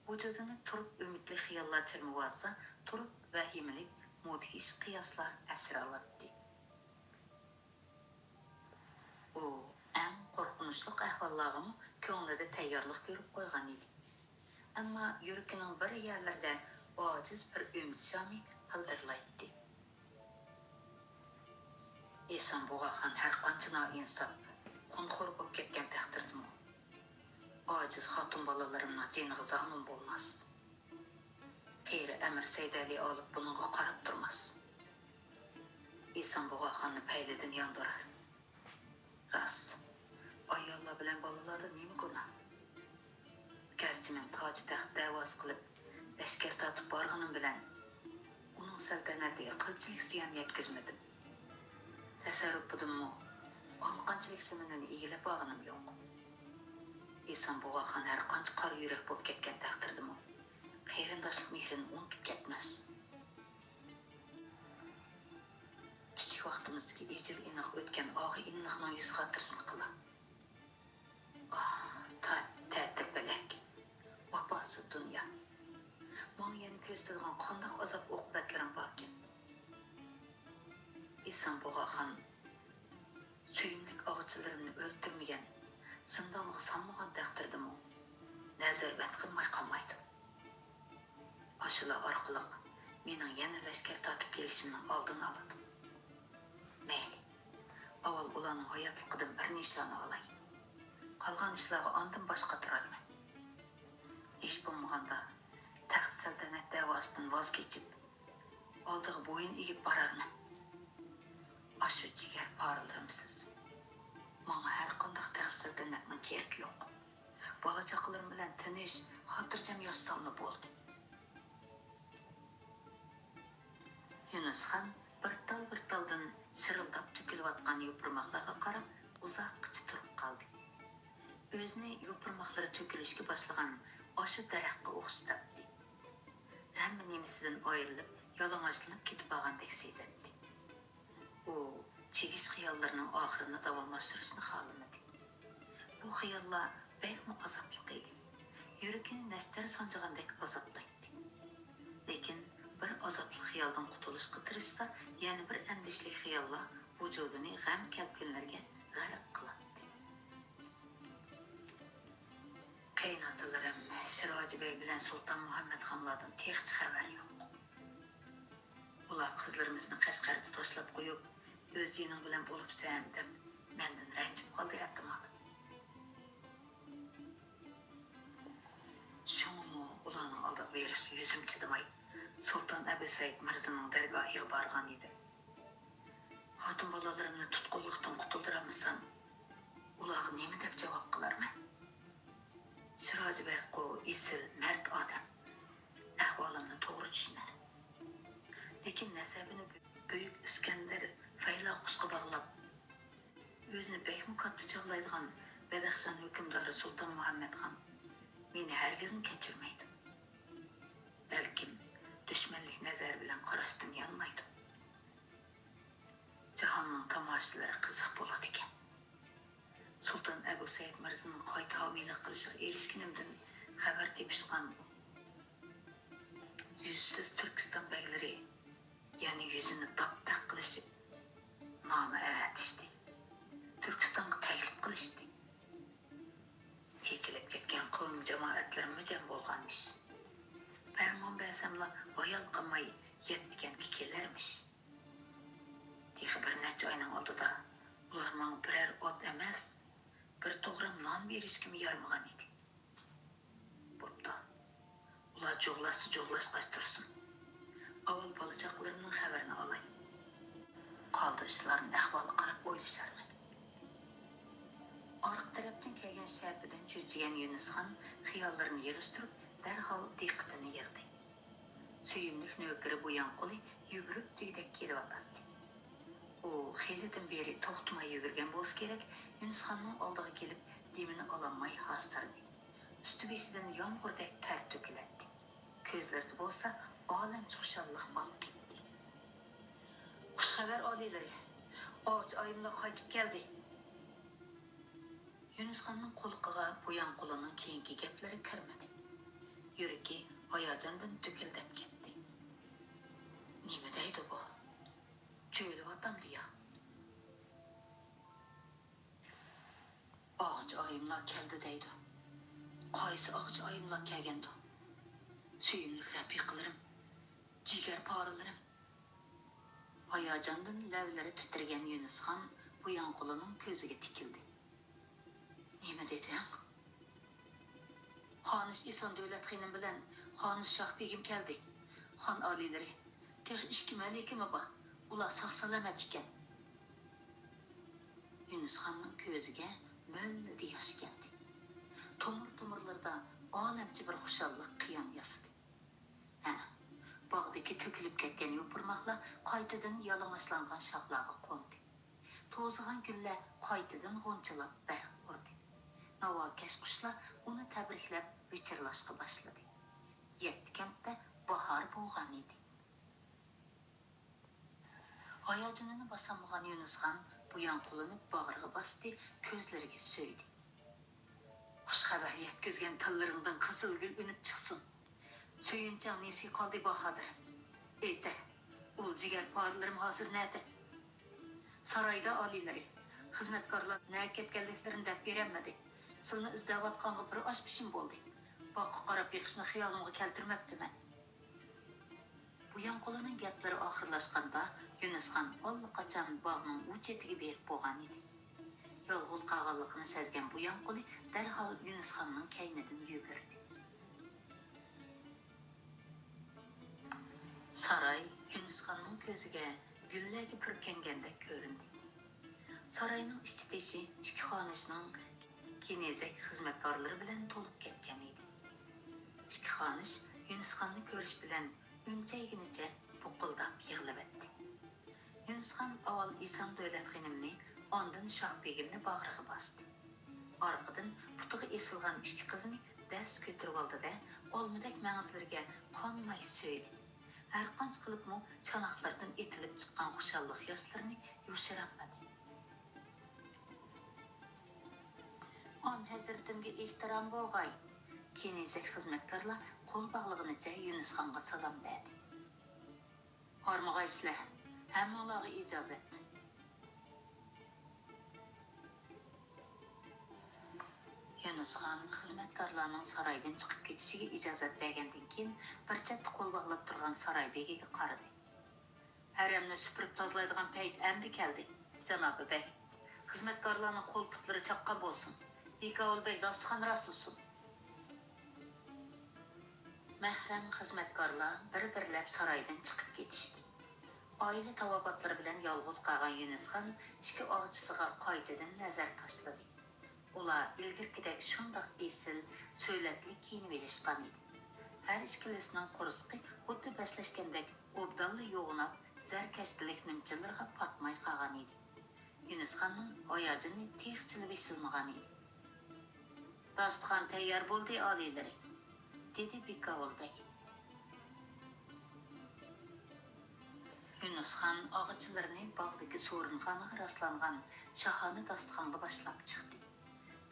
ۋۇجۇدىنى تۇرۇپ ئۈمىدلىك خىياللار چىرمىۋالسا، تۇرۇپ ۋەھىمىلىك، مۇدھىش قىياسلار ئەسىر ئالاتتى. ئۇ ئەڭ قورقۇنچلۇق ئەھۋاللارغىمۇ كۆڭلىدە تەييارلىق كۆرۈپ قويغان ئىدى. ئەمما يۈرىكىنىڭ بىر يەرلىرىدە ئاجىز بىر ئۈمىد شامى پىلدىرلايتتى. ئېسام بۇغاخان ھەرقانچە نائىنساپ، خۇنخور بولۇپ كەتكەن تەقدىردىمۇ، ئاجىز خاتۇن بالىلىرىمنىڭ جېنىغا زامىن بولماس. قېرى ئەمىر سەيدەلى ئالىپ بۇنىڭغا قاراپ تۇرماس. ئېسام بۇغاخاننى پەيلىدىن ياندۇرار. راست، ئاياللار بىلەن بالىلاردا نېمە گۇناھ؟ گەرچە مەن تاج-تەخت دەۋاسى قىلىپ، لەشكەر تارتىپ بارغىنىم بىلەن، ئۇنىڭ سەلتەنىتىگە قىلچىلىك زىيان يەتكۈزمىدىم. تەسەررۇپىدىنمۇ ئالىقانچىلىك زېمىنىنى ئىگىلەپ بارغىنىم يوق. ئېسام بۇغاخان ھەرقانچە قارا يۈرەك بولۇپ كەتكەن تەقدىردىمۇ، قېرىنداشلىق مېھرىنى ئۇنتۇپ كەتمەس. كىچىك ۋاقتىمىزدىكى ئېجىل ئېنىق ئۆتكەن ئاغا-ئىنىلىقنىڭ يۈز خاتىرىسىنى قىلا. ئاھ، تا-، تەتۈر پەلەك، ۋاپاسىز دۇنيا! ماڭا يەنە كۆرسىتىدىغان قانداق ئازاب-ئوقۇبەتلىرىڭ باركىن؟ ئېسام بۇغاخان سۆيۈملۈك ئاغىچىلىرىمنى ئۆلتۈرمىگەن، زىندانغا سالمىغان تەقدىردىمۇ نەزەربەند قىلماي قالمايدۇ. ئاشۇلار ئارقىلىق مېنىڭ يەنە لەشكەر تارتىپ كېلىشىمنىڭ ئالدىنى ئالىدۇ. مەيلى، ئاۋۋال ئۇلارنىڭ ھاياتلىقىدىن بىر نىشانە ئالاي. قالغان ئىشلارغا ئاندىن باش قاتۇرايمەن. ھېچ بولمىغاندا تەخت-سەلتەنەت دەۋاسىدىن ۋاز كېچىپ، ئالدىغا بويۇن ئېگىپ بارارمەن. ئاشۇ جىگەر پارىلىرىمسىز، ماڭا ھەرقانداق تەخت-سەلتەنەتنىڭ كېرىكى يوق. بالا-چاقىلىرىم بىلەن تىنچ، خاتىرجەم ياشىساملا بولدى. يۇنۇسخان بىر تال-بىر تالدىن شىرىلداپ تۆكۈلۈۋاتقان يوپۇرماقلارغا قاراپ ئۇزاققىچە تۇرۇپ قالدى. ئۆزىنى يوپۇرماقلىرى تۆكۈلۈشكە باشلىغان ئاشۇ دەرەخكە ئوخشىتاتتى. ھەممە نېمىسىدىن ئايرىلىپ، يالىڭاچلىنىپ كېتىپ بارغاندەك سېزەتتى. ئۇ چىگىش خىياللىرىنىڭ ئاخىرىنى داۋاملاشتۇرۇشنى خالىمىدى. بۇ خىياللار بەكمۇ ئازابلىق ئىدى. يۈرىكىنى نەشتەر سانجىغاندەك ئازابلايتتى. لېكىن بىر ئازابلىق خىيالدىن قۇتۇلۇشقا تىرىشسا، يەنە بىر ئەندىشىلىك خىياللار ۋۇجۇدىنى غەم كەلكۈنلىرىگە غەرق قىلاتتى. قېيىنئاتىلىرىم شىراجى بەگ بىلەن سۇلتان مۇھەممەتخانلاردىن تېخىچە خەۋەر يوق. ئۇلار قىزلىرىمىزنى قەشقەردە تاشلاپ قويۇپ، ئۆز جېنىڭ بىلەن بولۇپسەن دەپ، مەندىن رەنجىپ قالدى ئەھتىمال. شۇڭىمۇ ئۇلارنىڭ ئالدىغا بېرىشقا يۈزۈم چىدىماي، سۇلتان ئەبۇ سەئىد مىرزىنىڭ دەرگاھىغا بارغان ئىدىم. خوتۇن بالىلىرىمنى تۇتقۇنلۇقتىن قۇتۇلدۇرالمىسام، ئۇلارغا نېمە دەپ جاۋاب قىلارمەن؟ سىراجى بەكقۇ ئېسىل، مەرد ئادەم. ئەھۋالىمنى توغرا چۈشىنەر. لېكىن نەسەبىنى بۈيۈك ئىسكەندەر فەيلاقۇسقا باغلاپ، ئۆزىنى بەكمۇ كاتتا چاغلايدىغان بەدەخشان ھۆكۈمدارى سۇلتان مۇھەممەتخان مېنى ھەرگىزمۇ كەچۈرمەيدۇ. بەلكىم دۈشمەنلىك نەزەر بىلەن قاراشتىن يانمايدۇ. جاھاننىڭ تاماشىلىرى قىزىق بولىدىكەن. سۇلتان ئەبۇ سەئىد مىرزىنىڭ قايتا ھامىيلىق قىلىشىغا ئېرىشكىنىمدىن خەۋەر تېپىشقان يۈزسىز تۈركىستان بەگلىرى يەنە يۈزىنى داپدەق قىلىشىپ، نامە ئەۋەتىشتى. تۈركىستانغا تەكلىپ قىلىشتى. چېچىلىپ كەتكەن قوۋم جامائەتلىرىممۇ جەم بولغانمىش. پەرمان بەرسەملا ھايال قالماي يەتتە كەنتكە كېلەرمىش. تېخى بىر نەچچە ئاينىڭ ئالدىدا ئۇلار ماڭا بىرەر ئات ئەمەس، بىر توغرام نان بېرىشكىمۇ يارىمىغان ئىدى. بوپتۇ. ئۇلار جۇغلاشسا جۇغلاشقاچ تۇرسۇن. ئاۋۋال بالا-چاقىلىرىمنىڭ خەۋىرىنى ئالاي. قالدى ئىشلارنى ئەھۋالغا قاراپ ئويلىشارمەن. ئارقا تەرەپتىن كەلگەن شەپىدىن چۆچۈگەن يۈنۈسخان خىياللىرىنى يىغىشتۇرۇپ، دەرھال دىققىتىنى يىغدى. سۆيۈملۈك نۆكىرى بۇيانقۇلى يۈگۈرۈپ دېگۈدەك كېلىۋاتاتتى. ئۇ خېلىدىن بېرى توختىماي يۈگۈرگەن بولسا كېرەك، يۈنۈسخاننىڭ ئالدىغا كېلىپ دېمىنى ئالالماي ھاسىرىدى. ئۈستى-بېشىدىن يامغۇردەك تەر تۆكۈلەتتى. كۆزلىرىدە بولسا ئالەمچە خۇشاللىق بالقىيتتى. خۇش خەۋەر ئالىيلىرى، ئاغچى ئايىملار قايتىپ كەلدى. يۈنۈسخاننىڭ قۇلىقىغا بۇيانقۇلىنىڭ كېيىنكى گەپلىرى كىرمىدى. يۈرىكى ھاياجاندىن دۈكۈلدەپ كەتتى. نېمە دەيدۇ بۇ؟ جۆيلۈۋاتامدۇ يا؟ ئاغچى ئايىملار كەلدى دەيدۇ. قايسى ئاغچى ئايىملار كەلگەندۇ؟ سۆيۈملۈك رەپىقىلىرىم، جىگەر پارىلىرىم. ھاياجاندىن لەۋلىرى تىترىگەن يۈنۈسخان بۇيانقۇلىنىڭ كۆزىگە تىكىلدى. نېمە دېدىڭ؟ خانىش ئېسان دۆلەت خېنىم بىلەن خانىش شاھ بېگىم كەلدى. خان ئالىيلىرى، تېخى ئىككى مەلىكىمۇ بار. ئۇلار ساق-سالامەت ئىكەن. يۈنۈسخاننىڭ كۆزىگە مۆلدە ياش كەلدى. تومۇر-تومۇرلىرىدا ئالەمچە بىر خۇشاللىق قىيان ياسىدى. ھە، باغدىكى تۆكۈلۈپ كەتكەن يوپۇرماقلار قايتىدىن يالىڭاچلانغان شاخلارغا قوندى. توزىغان گۈللەر قايتىدىن غۇنچىلاپ بەرق ئۇردى. ناۋاكەش قۇشلار ئۇنى تەبرىكلەپ ۋىچىرلاشقا باشلىدى. يەتتە كەنتتە باھار بولغان ئىدى. ھاياجىنىنى باسالمىغان يۈنۈسخان بۇيانقۇلىنى باغرىغا باستى، كۆزلىرىگە سۆيدى. خۇش خەۋەر يەتكۈزگەن تىللىرىڭدىن قىزىل گۈل ئۈنۈپ چىقسۇن. سۆيۈنچىڭ نېسى قالدى، باھادىر؟ ئېيتە، ئۇل جىگەر پارىلىرىم ھازىر نەدە؟ سارايدا، ئالىيلىرى. خىزمەتكارلار نەگە كەتكەنلىكلىرىنى دەپ بېرەلمىدى. سىلىنى ئىزدەۋاتقانغا بىر ئاش پېشىم بولدى. باغقا قاراپ بېقىشنى خىيالىمغا كەلتۈرمەپتىمەن. بۇيانقۇلىنىڭ گەپلىرى ئاخىرلاشقاندا، يۈنۈسخان ئاللىقاچان باغنىڭ ئۇ چېتىگە بېرىپ بولغان ئىدى. يالغۇز قالغانلىقىنى سەزگەن بۇيانقۇلى دەرھال يۈنۈسخاننىڭ كەينىدىن يۈگۈردى. ساراي يۈنۈسخاننىڭ كۆزىگە گۈللەرگە پۈركەنگەندەك كۆرۈندى. ساراينىڭ ئىچى-تېشى ئىككى خانىشنىڭ كېنىزەك خىزمەتكارلىرى بىلەن تولۇپ كەتكەن ئىدى. ئىككى خانىش يۈنۈسخاننى كۆرۈش بىلەن ئۈمچەيگىنىچە بۇقۇلداپ يىغلىۋەتتى. يۈنۈسخان ئاۋۋال ئېسان دۆلەت خېنىمنى، ئاندىن شاھ بېگىمنى باغرىغا باستى. ئارقىدىن پۇتىغا ئېسىلغان ئىككى قىزىنى دەس كۆتۈرۈۋالدى-دە، ئالمىدەك مەڭزىلىرىگە قانماي سۆيدى. ھەرقانچە قىلىپمۇ چاناقلىرىدىن ئېتىلىپ چىققان خۇشاللىق ياشلىرىنى يوشۇرالمىدى. خان ھەزرىتىمگە ئېھتىرام بولغاي! كېنىزەك خىزمەتكارلار قول باغلىغىنىچە يۈنۈسخانغا سالام بەردى. ھارمىغايسىلەر، ھەممىڭلارغا ئىجازەت. يۈنۈسخان خىزمەتكارلارنىڭ سارايدىن چىقىپ كېتىشىگە ئىجازەت بەرگەندىن كېيىن، بىر چەتتە قول باغلاپ تۇرغان ساراي بېگىگە قارىدى. ھەرەمنى سۈپۈرۈپ تازىلايدىغان پەيت ئەمدى كەلدى، جانابىي بەگ. خىزمەتكارلارنىڭ قول-پۇتلىرى چاققان بولسۇن، بىكاۋۇل بەگ داستىخان راسلىسۇن. مەھرەم خىزمەتكارلار بىر-بىرلەپ سارايدىن چىقىپ كېتىشتى. ئائىلە تاۋابىئاتلىرى بىلەن يالغۇز قالغان يۈنۈسخان ئىككى ئاغىچىسىغا قايتىدىن نەزەر تاشلىدى. ئۇلار ئىلگىرىكىدەك شۇنداق ئېسىل، سۆلەتلىك كىيىنىۋېلىشقان ئىدى. ھەر ئىككىلىسىنىڭ قورسىقى خۇددى بەسلەشكەندەك ئوبدانلا يوغىناپ، زەركەشتىلىك نىمچىلىرىغا پاتماي قالغان ئىدى. يۈنۈسخاننىڭ ھاياجىنى تېخىچىلا بېسىلمىغان ئىدى. داستىخان تەييار بولدى، ئالىيلىرى، دېدى بىكاۋۇل بەگ. يۈنۈسخان ئاغىچىلىرىنى باغدىكى سورۇنخانىغا راسلانغان شاھانە داستىخانغا باشلاپ چىقتى.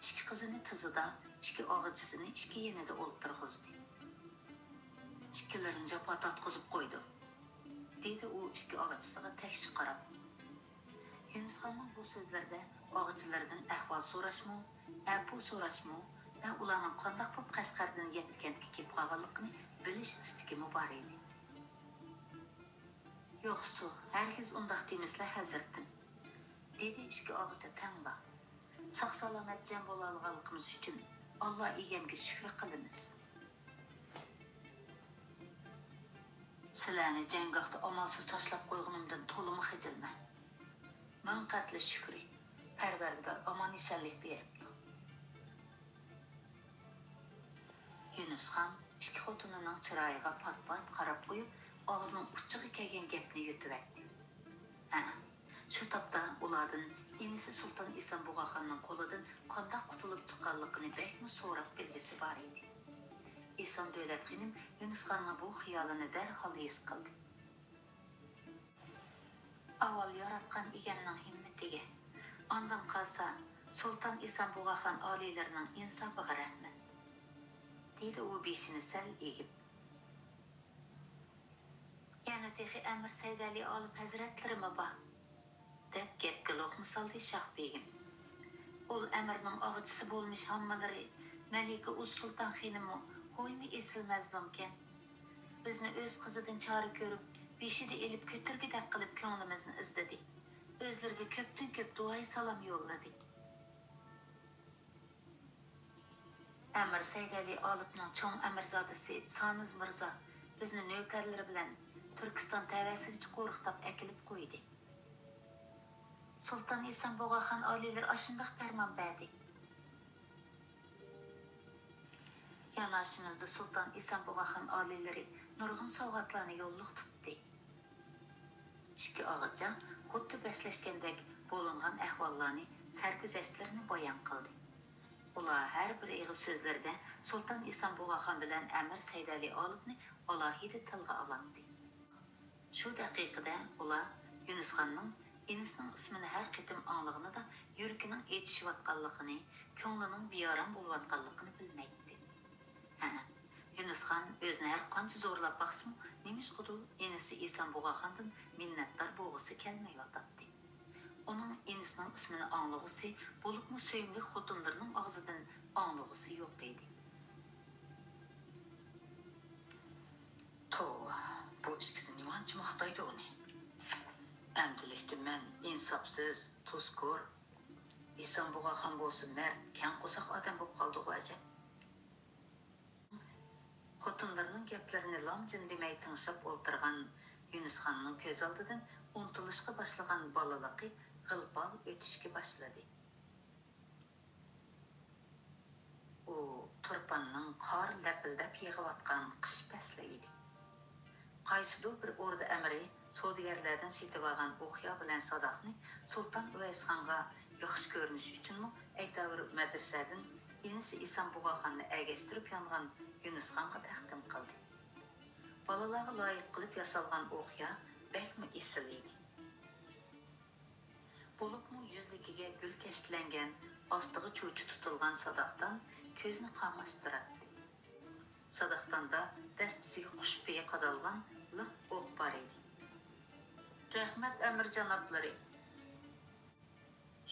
ئىككى قىزىنى تىزىدا، ئىككى ئاغىچىسىنى ئىككى يېنىدا ئولتۇرغۇزدى. ئىككىلىرىنى جاپا تارتقۇزۇپ قويدۇم، دېدى ئۇ ئىككى ئاغىچىسىغا تەكشى قاراپ. يۈنۈسخاننىڭ بۇ سۆزلىرىدە ئاغىچىلىرىدىن ئەھۋال سوراشمۇ، ئەپۇ سوراشمۇ ۋە ئۇلارنىڭ قانداق بولۇپ قەشقەردىن يەتتە كەنتكە كېلىپ قالغانلىقىنى بىلىش ئىستىكىمۇ بار ئىدى. يوقسۇ، ھەرگىز ئۇنداق دېمىسىلە ھەزرىتىم، دېدى ئىككى ئاغىچى تەڭلا. ساق-سالامەت جەم بولالىغانلىقىمىز ئۈچۈن ئاللا ئىگەمگە شۈكرى قىلىمىز. سىلەرنى جەڭگاھتا ئامالسىز تاشلاپ قويغىنىمدىن تولىمۇ خىجىلمەن. مىڭ قەتلى شۈكرى، پەرۋەردىگار ئامان-ئېسەنلىك بېرىپتۇ. يۈنۈسخان ئىككى خوتۇنىنىڭ چىرايىغا پات-پات قاراپ قويۇپ، ئاغزىنىڭ ئۇچىغا كەلگەن گەپنى يۇتۇۋەتتى. ھە، شۇ تاپتا ئۇلاردىن ئىنىسى سۇلتان ئىسان بۇغاخاننىڭ قولىدىن قانداق قۇتۇلۇپ چىققانلىقىنى بەكمۇ سوراپ بىلگۈسى بار ئىدى. ئىسان دۆلەت خېنىم يۈنۈسخاننىڭ بۇ خىيالىنى دەرھال ھېس قىلدى. ئاۋۋال ياراتقان ئىگەمنىڭ ھىممىتىگە، ئاندىن قالسا سۇلتان ئىسان بۇغاخان ئالىيلىرىنىڭ ئىنسابىغا رەھمەت، دېدى ئۇ بېشىنى سەل ئېگىپ. يەنە تېخى ئەمىر سەيدەلى ئالىپ ھەزرەتلىرىمۇ بار، دەپ گەپكە لوقما سالدى شاھ بېگىم. ئۇل ئەمىرنىڭ ئاغىچىسى بولمىش ھاممىلىرى مەلىكە ئۇز سۇلتان خېنىممۇ خويمۇ ئېسىل مەزلۇمكەن. بىزنى ئۆز قىزىدىن چارە كۆرۈپ، بېشىدا ئېلىپ كۆتۈرگۈدەك قىلىپ كۆڭلىمىزنى ئىزدىدى. ئۆزلىرىگە كۆپتىن كۆپ دۇئايى سالام يوللىدى. ئەمىر سەيدەلى ئالىپنىڭ چوڭ ئەمىرزادىسى سانىز مىرزا بىزنى نۆكەرلىرى بىلەن تۈركىستان تەۋەسىگىچە قورۇقتاپ ئەكېلىپ قويدى. سۇلتان ئىسان بۇغاخان ئالىيلىرى ئاشۇنداق پەرمان بەردى. يانئاشىمىزدا سۇلتان ئىسان بۇغاخان ئالىيلىرى نۇرغۇن سوۋغاتلارنى يوللۇق تۇتتى. ئىككى ئاغىچى خۇددى بەسلەشكەندەك بولۇنغان ئەھۋاللارنى، سەرگۈزەشتلىرىنى بايان قىلدى. ئۇلار ھەر بىر ئېغىز سۆزلىرىدە سۇلتان ئىسان بۇغاخان بىلەن ئەمىر سەيدەلى ئالىپنى ئالاھىدە تىلغا ئالاتتى. شۇ دەقىقىدە ئۇلار يۈنۈسخاننىڭ ئىنىسىنىڭ ئىسمىنى ھەر قېتىم ئاڭلىغىنىدا يۈرىكىنىڭ ئېچىشىۋاتقانلىقىنى، كۆڭلىنىڭ بىئارام بولۇۋاتقانلىقىنى بىلمەيتتى. ھە، يۈنۈسخان ئۆزىنى ھەر قانچە زورلاپ باقسىمۇ، نېمىشقىدۇر ئىنىسى ئىسان بۇغاخاندىن مىننەتدار بولغۇسى كەلمەيۋاتاتتى. ئۇنىڭ ئىنىسىنىڭ ئىسمىنى ئاڭلىغۇسى، بولۇپمۇ سۆيۈملۈك خوتۇنلىرىنىڭ ئاغزىدىن ئاڭلىغۇسى يوق ئىدى. توۋا، بۇ ئىككىسى نېمانچە ماختايدۇ ئۇنى؟ ئەمدىلىكتە مەن ئىنساپسىز، تۇزكور، ئىسان بۇغاخان بولسا مەرد، كەڭ قورساق ئادەم بولۇپ قالدىغۇ ئەجەب. خوتۇنلىرىنىڭ گەپلىرىنى لام-جىم دېمەي تىڭشاپ ئولتۇرغان يۈنۈسخاننىڭ كۆز ئالدىدىن ئۇنتۇلۇشقا باشلىغان بالىلىقى غىل-پال ئۆتۈشكە باشلىدى. ئۇ تۇرپاننىڭ قار لەپىلدەپ يېغىۋاتقان قىش پەسلى ئىدى. قايسىدۇر بىر ئوردا ئەمىرى سودىگەرلەردىن سېتىۋالغان ئوقيا بىلەن ساداقنى سۇلتان ئۇۋەيسخانغا ياخشى كۆرۈنۈش ئۈچۈنمۇ، ئەيتاۋۇر مەدرىسەدىن ئىنىسى ئىسان بۇغاخاننى ئەگەشتۈرۈپ يانغان يۈنۈسخانغا تەقدىم قىلدى. بالىلارغا لايىق قىلىپ ياسالغان ئوقيا بەكمۇ ئېسىل ئىدى. بولۇپمۇ يۈزلۈكىگە گۈل كەشتىلەنگەن، ئاستىغا چۇچى تۇتۇلغان ساداقتان كۆزنى قاماشتۇراتتى. ساداقتاندا دەستىسىگە قۇش پېيى قادالغان لىق ئوق بار ئىدى. رەھمەت، ئەمىر جانابلىرى!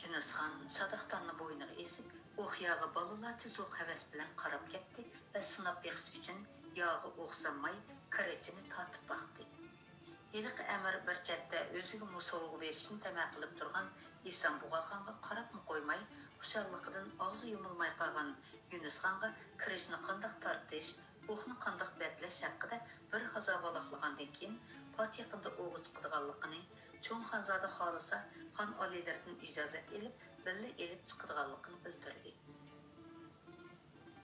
يۈنۈسخان ساداقتاننى بوينىغا ئېسىپ، ئوقياغا بالىلارچە زوق ھەۋەس بىلەن قاراپ كەتتى ۋە سىناپ بېقىش ئۈچۈن ياغا ئوق سالماي، كىرىچىنى تارتىپ باقتى. ھېلىقى ئەمىر بىر چەتتە ئۆزىگىمۇ سوۋغا بېرىشنى تەمە قىلىپ تۇرغان ئىسان بۇغاخانغا قاراپمۇ قويماي، خۇشاللىقىدىن ئاغزى يۇمۇلماي قالغان يۈنۈسخانغا كىرىچنى قانداق تارتىش، ئوقنى قانداق بەتلەش ھەققىدە بىر ھازا ۋالاقلىغاندىن كېيىن، پات يېقىندا ئوغا چىقىدىغانلىقىنى، چوڭ خانزادە خالىسا، خان ئالىيلىرىدىن ئىجازەت ئېلىپ، بىللە ئېلىپ چىقىدىغانلىقىنى بىلدۈردى.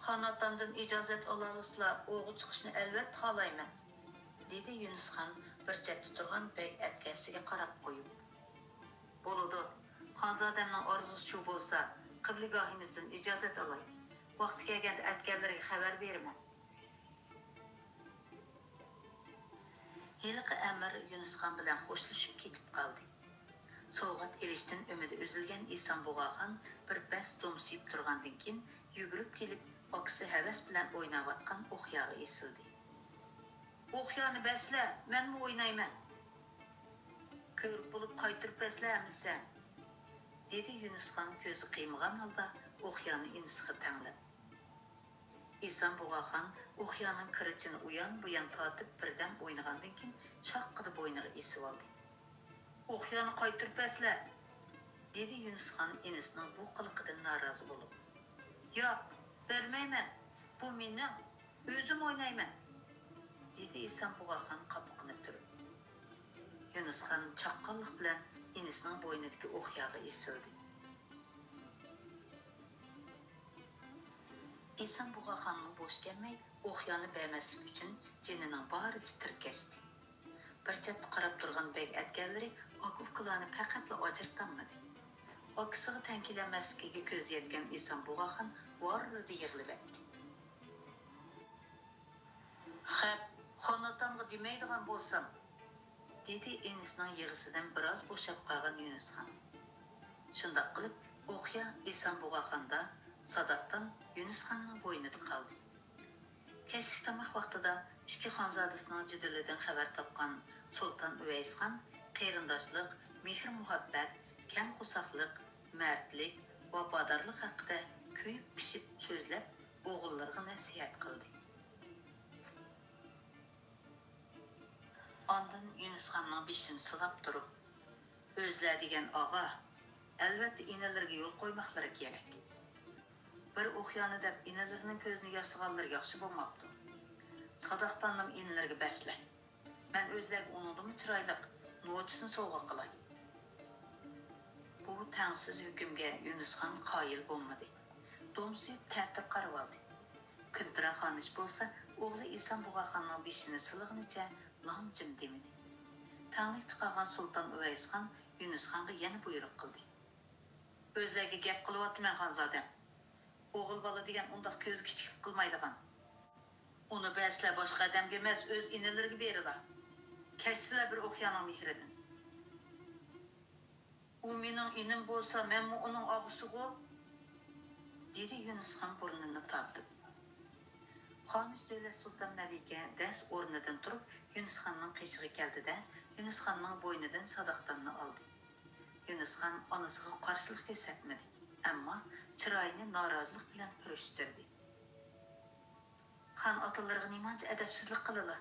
خان ئاتامدىن ئىجازەت ئالالىسىلا، ئوغا چىقىشنى ئەلۋەتتە خالايمەن، دېدى يۈنۈسخان بىر چەتتە تۇرغان بەگ ئەتكەسىگە قاراپ قويۇپ. بولىدۇ، خانزادەمنىڭ ئارزۇسى شۇ بولسا، قىبلىگاھىمىزدىن ئىجازەت ئالاي. ۋاقتى كەلگەندە ئەتكەنلىرىگە خەۋەر بېرىمەن. ھېلىقى ئەمىر يۈنۈسخان بىلەن خوشلىشىپ كېتىپ قالدى. سوۋغات ئېلىشتىن ئۈمىدى ئۈزۈلگەن ئىسان بۇغاخان بىر بەس دومسىيىپ تۇرغاندىن كېيىن، يۈگۈرۈپ كېلىپ، ئاكىسى ھەۋەس بىلەن ئويناۋاتقان ئوقياغا ئېسىلدى. ئوقيانى بەرسىلە، مەنمۇ ئوينايمەن. كۆرۈپ بولۇپ قايتۇرۇپ بەرسىلە ئەمىسە، دېدى يۈنۈسخان كۆزى قىيمىغان ھالدا ئوقيانى ئىنىسىغا تەڭلەپ. ئىسان بۇغاخان ئوقيانىڭ كىرىچىنى ئۇيان-بۇيان تارتىپ بىردەم ئوينىغاندىن كېيىن شاققىدە بوينىغا ئېسىۋالدى. ئوقيانى قايتۇرۇپ بەرسىلە! دېدى يۈنۈسخان ئىنىسىنىڭ بۇ قىلىقىدىن نارازى بولۇپ. ياق، بەرمەيمەن، بۇ مېنىڭ، ئۆزۈم ئوينايمەن، دېدى ئىسان بۇغاخان قاپىقىنى تۈرۈپ. يۈنۈسخان چاققانلىق بىلەن ئىنىسىنىڭ بوينىدىكى ئوقياغا ئېسىلدى. ئىسان بۇغاخانمۇ بوش كەلمەي، ئوقيانى بەرمەسلىك ئۈچۈن جېنىنىڭ بارىچە تىركەشتى. بىر چەتتە قاراپ تۇرغان بەگ ئەتكەنلىرى ئاكا-ئۇكىلارنى پەقەتلا ئاجرىتالمىدى. ئاكىسىغا تەڭ كېلەلمەسلىكىگە كۆزى يەتكەن ئىسان بۇغاخان ۋاررىدە يىغلىۋەتتى. خەپ، خان ئاتامغا دېمەيدىغان بولسام، دېدى ئىنىسىنىڭ يىغىسىدىن بىراز بوشاپ قالغان يۈنۈسخان. شۇنداق قىلىپ، ئوقيا ئىسان بۇغاخاندا، ساداقتان يۈنۈسخاننىڭ بوينىدا قالدى. كەچلىك تاماق ۋاقتىدا ئىككى خانزادىسىنىڭ جېدىلىدىن خەۋەر تاپقان سۇلتان ئۇۋەيسخان قېرىنداشلىق، مېھىر-مۇھەببەت، كەڭ قورساقلىق، مەردلىك، ۋاپادارلىق ھەققىدە كۆيۈپ-پىشىپ سۆزلەپ، ئوغۇللىرىغا نەسىھەت قىلدى. ئاندىن يۈنۈسخاننىڭ بېشىنى سىلاپ تۇرۇپ، ئۆزلەر دېگەن ئاغا، ئەلۋەتتە ئىنىلىرىگە يول قويماقلىرى كېرەك. بىر ئوقيانى دەپ ئىنىلىرىنىڭ كۆزىنى ياسىغانلىرى ياخشى بولماپتۇ. ساداقتاننىمۇ ئىنىلىرىگە بەرسىلە. مەن ئۆزلەرگە ئۇنىڭدىنمۇ چىرايلىق نوچىسىنى سوۋغا قىلاي. بۇ تەڭسىز ھۆكۈمگە يۈنۈسخان قايىل بولمىدى. دومسىيىپ تەتۈر قارىۋالدى. كۈنتۇرا خانىش بولسا ئوغلى ئىسان بۇغاخاننىڭ بېشىنى سىلىغىنىچە لام-جىم دېمىدى. تەڭلىكتە قالغان سۇلتان ئۇۋەيسخان يۈنۈسخانغا يەنە بۇيرۇق قىلدى. ئۆزلەرگە گەپ قىلىۋاتىمەن، خانزادەم. ئوغۇل بالا دېگەن ئۇنداق كۆزگە كىچىكلىك قىلمايدىغان. ئۇنى بەرسىلە باشقا ئادەمگە ئەمەس، ئۆز ئىنىلىرىگە بېرىلا. كەچسىلە بىر ئوقيانىڭ مېھرىدىن. ئۇ مېنىڭ ئىنىم بولسا، مەنمۇ ئۇنىڭ ئاغىسىغۇ، دېدى يۈنۈسخان بۇرنىنى تارتىپ. خانىش دۆلەت سۇلتان مەلىكە دەس ئورنىدىن تۇرۇپ، يۈنۈسخاننىڭ قېشىغا كەلدى-دە، يۈنۈسخاننىڭ بوينىدىن ساداقتاننى ئالدى. يۈنۈسخان ئانىسىغا قارشىلىق كۆرسەتمىدى، ئەمما چىرايىنى نارازىلىق بىلەن پۈرۈشتۈردى. خان ئاتىلىرىغا نېمانچە ئەدەپسىزلىك قىلىلا؟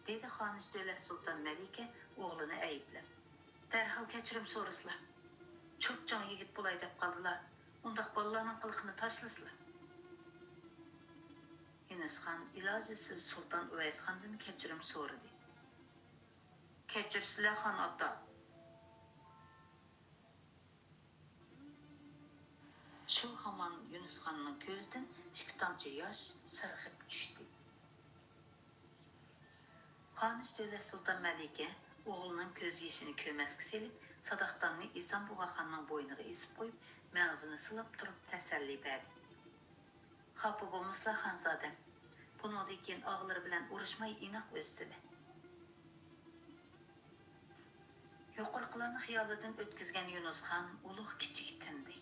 دېدى خانىش دۆلەت سۇلتان مەلىكە ئوغلىنى ئەيىبلەپ. دەرھال كەچۈرۈم سورىسىلا. چوپچاڭ يىگىت بولاي دەپ قالدىلا. ئۇنداق بالىلارنىڭ قىلىقىنى تاشلىسىلا. يۈنۈسخان ئىلاجىسىز سۇلتان ئۇۋەيسخاندىن كەچۈرۈم سورىدى. كەچۈرسىلە، خان ئاتا. شۇ ھامان يۈنۈسخاننىڭ كۆزىدىن ئىككى تامچە ياش سىرغىپ چۈشتى. خانىش دۆلەت سۇلتان مەلىكە ئوغلىنىڭ كۆز يېشىنى كۆمەسكە سېلىپ، ساداقتاننى ئىسان بۇغاخاننىڭ بوينىغا ئېسىپ قويۇپ، مەڭزىنى سىلاپ تۇرۇپ تەسەللى بەردى. خاپا بولمىسىلا، خانزادەم. بۇنىڭدىن كېيىن ئاغىلىرى بىلەن ئۇرۇشماي ئىناق ئۆتسىلە. يۇقىرىقىلارنى خىيالىدىن ئۆتكۈزگەن يۇنۇسخان ئۇلۇغ كىچىككە تىندى.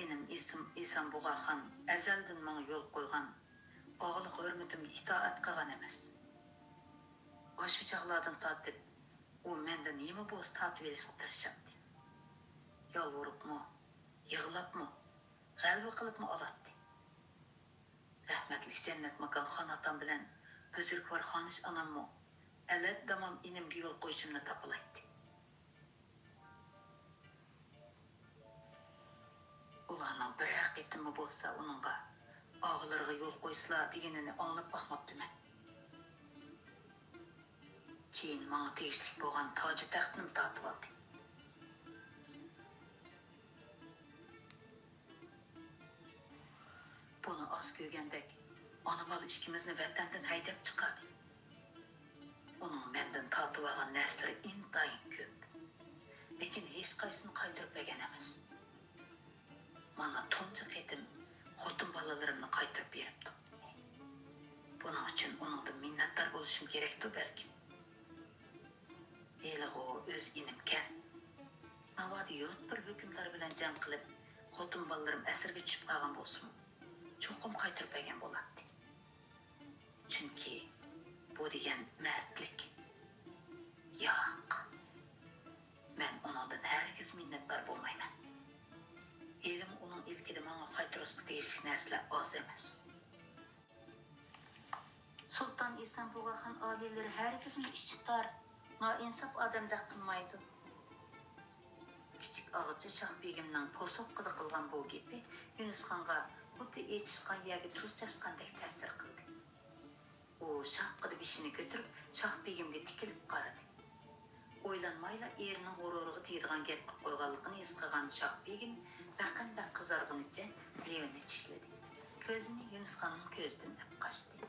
ئىنىم ئىسىم-، ئىسان بۇغاخان ئەزەلدىن ماڭا يول قويغان، ئاغىلىق ھۆرمىتىمگە ئىتائەت قىلغان ئەمەس. ئاشۇ چاغلاردىن تارتىپ ئۇ مەندىن نېمە بولسا تارتىۋېلىشقا تىرىشاتتى. يالۋۇرۇپمۇ، يىغلاپمۇ، غەلۋە قىلىپمۇ ئالاتتى. رەھمەتلىك جەننەت ماكان خان ئاتام بىلەن بۈزرۈكۋار خانىش ئاناممۇ ئەلەت دامام ئىنىمگە يول قويۇشۇمنى تاپىلايتتى. ئۇلارنىڭ بىرەر قېتىممۇ بولسا ئۇنىڭغا ئاغىلىرىغا يول قويسىلا دېگىنىنى ئاڭلاپ باقماپتىمەن. كېيىن ماڭا تېگىشلىك بولغان تاجى تەختنىمۇ تارتىۋالدى. بۇنى ئاز كۆرگەندەك، ئانا-بالا ئىككىمىزنى ۋەتەندىن ھەيدەپ چىقاردى. ئۇنىڭ مەندىن تارتىۋالغان نەرسىلىرى ئىنتايىن كۆپ. لېكىن ھېچقايسىسىنى قايتۇرۇپ بەرگەن ئەمەس. مانا تۇنجى قېتىم خوتۇن بالىلىرىمنى قايتۇرۇپ بېرىپتۇ. بۇنىڭ ئۈچۈن ئۇنىڭدىن مىننەتدار بولۇشۇم كېرەكتۇ بەلكىم. ھېلىغۇ ئۆز ئىنىمكەن. ناۋادا يۇرت بىر ھۆكۈمدار بىلەن جەڭ قىلىپ، خوتۇن بالىلىرىم ئەسىرگە چۈشۈپ قالغان بولسىمۇ، چوقۇم قايتۇرۇپ بەرگەن بولاتتى. چۈنكى بۇ دېگەن مەردلىك. ياق. مەن ئۇنىڭدىن ھەرگىز مىننەتدار بولمايمەن. ھېلىمۇ ئۇنىڭ ئىلكىدە ماڭا قايتۇرۇشقا تېگىشلىك نەرسىلەر ئاز ئەمەس. سۇلتان ئېسەن بۇغاخان ئالىيلىرى ھەرگىزمۇ ئىچى تار، نائىنساپ ئادەمدەك قىلمايدۇ. كىچىك ئاغىچى شاھ بېگىمنىڭ پوسۇققىدا قىلغان بۇ گېپى يۈنۈسخانغا خۇددى ئېچىشقان يەرگە تۇز چاچقاندەك تەسىر قىلدى. ئۇ شاققىدە بېشىنى كۆتۈرۈپ، شاھ بېگىمگە تىكىلىپ قارىدى. ئويلانمايلا ئېرىنىڭ غۇرۇرىغا تېگىدىغان گەپ قىلىپ قويغانلىقىنى ھېس قىلغان شاھ بېگىم رەقەمدەك قىزارغىنىچە لېۋىنى چىشلىدى. كۆزىنى يۈنۈسخاننىڭ كۆزىدىن ئەپ قاچتى.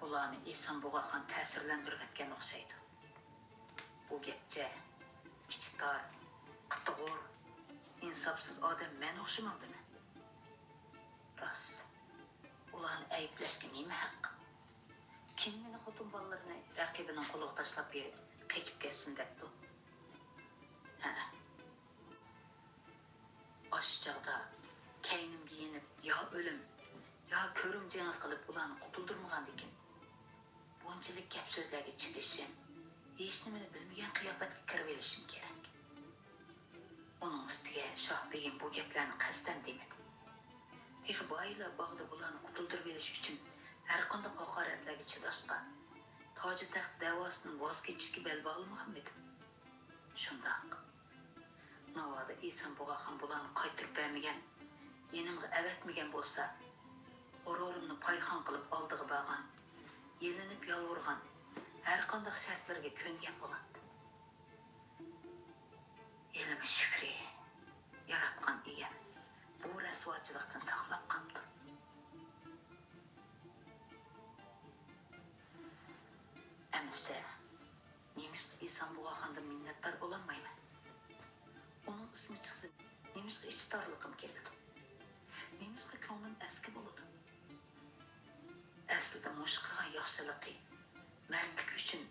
بۇلارنى ئېسەن بۇغاخان تەسىرلەندۈرۈۋەتكەن ئوخشايدۇ. بۇ گەپچە، ئىچى تار، قىتىغۇر، ئىنساپسىز ئادەم مەن ئوخشىمامدىمەن؟ راست. ئۇلارنى ئەيىبلەشكە نېمە ھەق؟ كىم مېنى خوتۇن بالىلىرىنى رەقىبىنىڭ قولىغا تاشلاپ بېرىپ قېچىپ كەتسۇن دەپتۇ؟ ھەئە. ئاشۇ چاغدا كەينىمگە يېنىپ، يا ئۆلۈم، يا كۆرۈم جېڭى قىلىپ ئۇلارنى قۇتۇلدۇرمىغاندىكىن، بۇنچىلىك گەپ-سۆزلەرگە چىدىشىم، ھېچنېمىنى بىلمىگەن قىياپەتكە كىرىۋېلىشىم كېرەك. ئۇنىڭ ئۈستىگە شاھ بېگىم بۇ گەپلەرنى قەستەن دېمىدى. تېخى بايىلا باغدا بۇلارنى قۇتۇلدۇرۇۋېلىش ئۈچۈن ھەرقانداق ھاقارەتلەرگە چىداشقا، تاجى تەخت دەۋاسىدىن ۋاز كېچىشكە بەل باغلىمىغانمىدىم؟ شۇنداق. ناۋادا ئېسەن بۇغاخان بۇلارنى قايتۇرۇپ بەرمىگەن، يېنىمغا ئەۋەتمىگەن بولسا، غۇرۇرۇمنى پايخان قىلىپ ئالدىغا بارغان، يېلىنىپ يالۋۇرغان، ھەرقانداق شەرتلەرگە كۆنگەن بولاتتىم. ھېلىمۇ شۈكرى، ياراتقان ئىگەم بۇ رەسۋاچىلىقتىن ساقلاپ قاپتۇ. ئەمىسە، نېمىشقا ئېسەن بۇغاخاندىن مىننەتدار بولالمايمەن؟ ئۇنىڭ ئىسمى چىقسا، نېمىشقا ئىچى تارلىقىم كېلىدۇ؟ نېمىشقا كۆڭلۈم ئەسكى بولىدۇ؟ ئەسلىدە مۇشۇ قىلغان ياخشىلىقى، مەردلىكى ئۈچۈن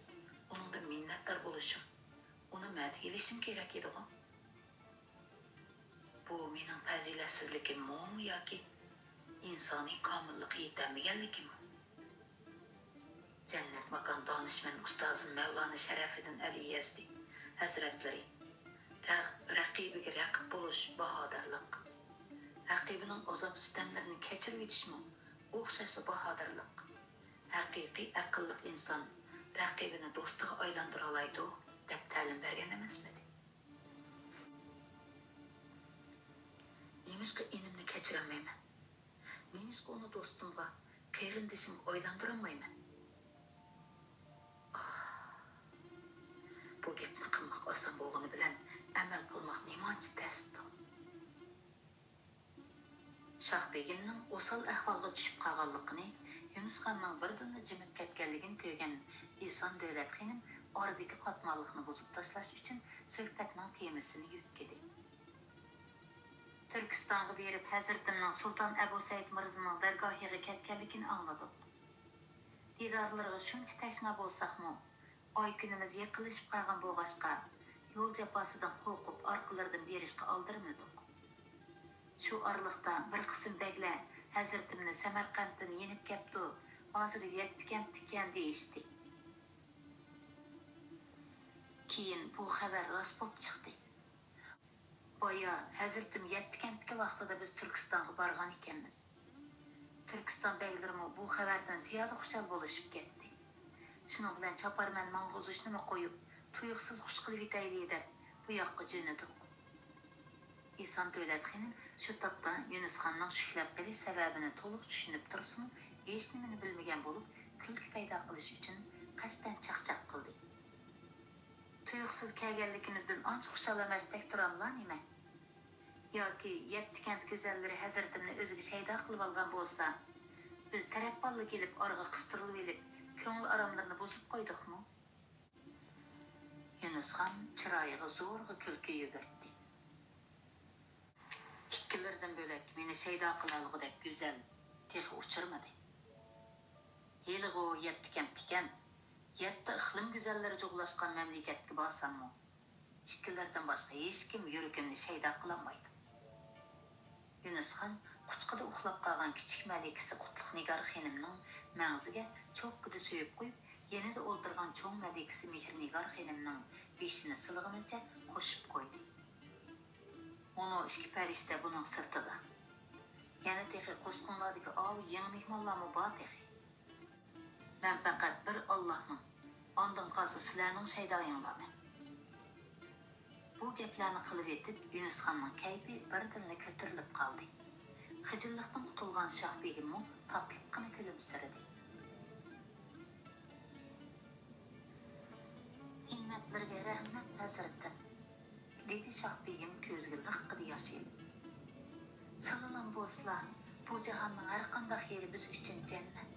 ئۇنىڭدىن مىننەتدار بولۇشۇم، ئۇنى مەدھىيلىشىم كېرەك ئىدىغۇ؟ بۇ مېنىڭ پەزىلەتسىزلىكىممۇ ياكى ئىنسانىي كامىللىققا يېتەلمىگەنلىكىممۇ؟ جەننەت ماكان دانىشمەن ئۇستازىم مەۋلانا شەرەفىدىن ئەلى يەزدى ھەزرەتلىرى، رەق-، رەقىبىگە رەقىب بولۇش باھادىرلىق، رەقىبىنىڭ ئازاب-سىتەملىرىنى كەچۈرۈۋېتىشمۇ ئوخشاشلا باھادىرلىق. ھەقىقىي ئەقىللىق ئىنسان رەقىبىنى دوستىغا ئايلاندۇرالايدۇ، دەپ تەلىم بەرگەن ئەمەسمىدى؟ نېمىشقا ئىنىمنى كەچۈرەلمەيمەن؟ نېمىشقا ئۇنى دوستۇمغا، قېرىندىشىمغا ئايلاندۇرالمايمەن؟ ئاھ، بۇ گەپنى قىلماق ئاسان بولغىنى بىلەن، ئەمەل قىلماق نېمانچە تەستۇ؟ شاھ بېگىمنىڭ ئوسال ئەھۋالغا چۈشۈپ قالغانلىقىنى، يۈنۈسخاننىڭ بىردىنلا جىمىپ كەتكەنلىكىنى كۆرگەن ئېسان دۆلەت خېنىم ئارىدىكى قاتماللىقنى بۇزۇپ تاشلاش ئۈچۈن سۆھبەتنىڭ تېمىسىنى يۆتكىدى. تۈركىستانغا بېرىپ، ھەزرىتىمنىڭ سۇلتان ئەبۇ سەئىد مىرزىنىڭ دەرگاھىغا كەتكەنلىكىنى ئاڭلىدۇق. دىدارلىرىغا شۇنچە تەشنا بولساقمۇ، ئاي كۈنىمىز يېقىنلىشىپ قالغان بولغاچقا، يول جاپاسىدىن قورقۇپ ئارقىلىرىدىن بېرىشقا ئالدىرىمىدۇق. شۇ ئارىلىقتا بىر قىسىم بەگلەر ھەزرىتىمنى سەمەرقەنتتىن يېنىپ كەپتۇ، ھازىر يەتتىكەنتتىكەن دېيىشتى. كېيىن بۇ خەۋەر راست بولۇپ چىقتى. بايا ھەزرىتىم يەتتىكەنتتىكى ۋاقتىدا بىز تۈركىستانغا بارغان ئىكەنمىز. تۈركىستان بەگلىرىمۇ بۇ خەۋەردىن زىيادە خۇشال بولۇشۇپ كەتتى. شۇنىڭ بىلەن چاپارمەن ماڭغۇزۇشنىمۇ قويۇپ، تۇيۇقسىز خۇش قىلىۋېتەيلى دەپ، بۇ ياققا جۆنىدۇق. ئېسان دۆلەت خېنىم شۇ تاپتا يۇنۇسخاننىڭ شۈكلەپ قېلىش سەۋەبىنى تولۇق چۈشىنىپ تۇرسىمۇ، ھېچنېمىنى بىلمىگەن بولۇپ، كۈلكە پەيدا قىلىش ئۈچۈن قەستەن چاقچاق قىلدى. تۇيۇقسىز كەلگەنلىكىمىزدىن ئانچە خۇشال ئەمەستەك تۇراملا نېمە؟ ياكى يەتتە كەنت گۈزەللىرى ھەزرىتىمنى ئۆزىگە شەيدا قىلىۋالغان بولسا، بىز تەرەپ بالىلىق ئېلىپ ئارىغا قىستۇرۇلۇۋېلىپ، كۆڭۈل ئاراملىرىنى بۇزۇپ قويدۇقمۇ؟ يۇنۇسخان چىرايىغا زورىغا كۈلكە يۈگۈردى. ئىككىلىرىدىن بۆلەك مېنى شەيدا قىلالىغۇدەك گۈزەل تېخى ئۇچرىمىدى. ھېلىغۇ يەتتە كەنتتىكەن، يەتتە ئىقلىم گۈزەللىرى جۇغلاشقان مەملىكەتكە بارساممۇ، ئىككىلىرىدىن باشقا ھېچكىم يۈرىكىمنى شەيدا قىلالمايدۇ. يۇنۇسخان قۇچىقىدا ئۇخلاپ قالغان كىچىك مەلىكىسى قۇتلۇق نىگار خېنىمنىڭ مەڭزىگە چوككىدە سۆيۈپ قويۇپ، يېنىدا ئولتۇرغان چوڭ مەلىكىسى مېھرىنىگار خېنىمنىڭ بېشىنى سىلىغىنىچە قوشۇپ قويدى. مۇنۇ ئىككى پەرىشتە بۇنىڭ سىرتىدا. يەنە تېخى قوشنىڭلاردىكى ئاۋۇ يېڭى مېھمانلارمۇ بار تېخى. مەن پەقەت بىر ئاللاھنىڭ، ئاندىن قالسا سىلەرنىڭ شەيدايىڭلارمەن. بۇ گەپلەرنى قىلىۋېتىپ، يۇنۇسخاننىڭ كەيپى بىردىنلا كۆتۈرۈلۈپ قالدى. خىجىللىقتىن قۇتۇلغان شاھ بېگىممۇ تاتلىققىنا كۈلۈمسىرىدى. ھىممەتلىرىگە رەھمەت، ھەزرىتىم، دېدى شاھ بېگىم كۆزىگە لىققىدە ياش ئېلىپ. سىلىلام بولسىلا، بۇ جاھاننىڭ ھەرقانداق يېرى بىز ئۈچۈن جەننەت.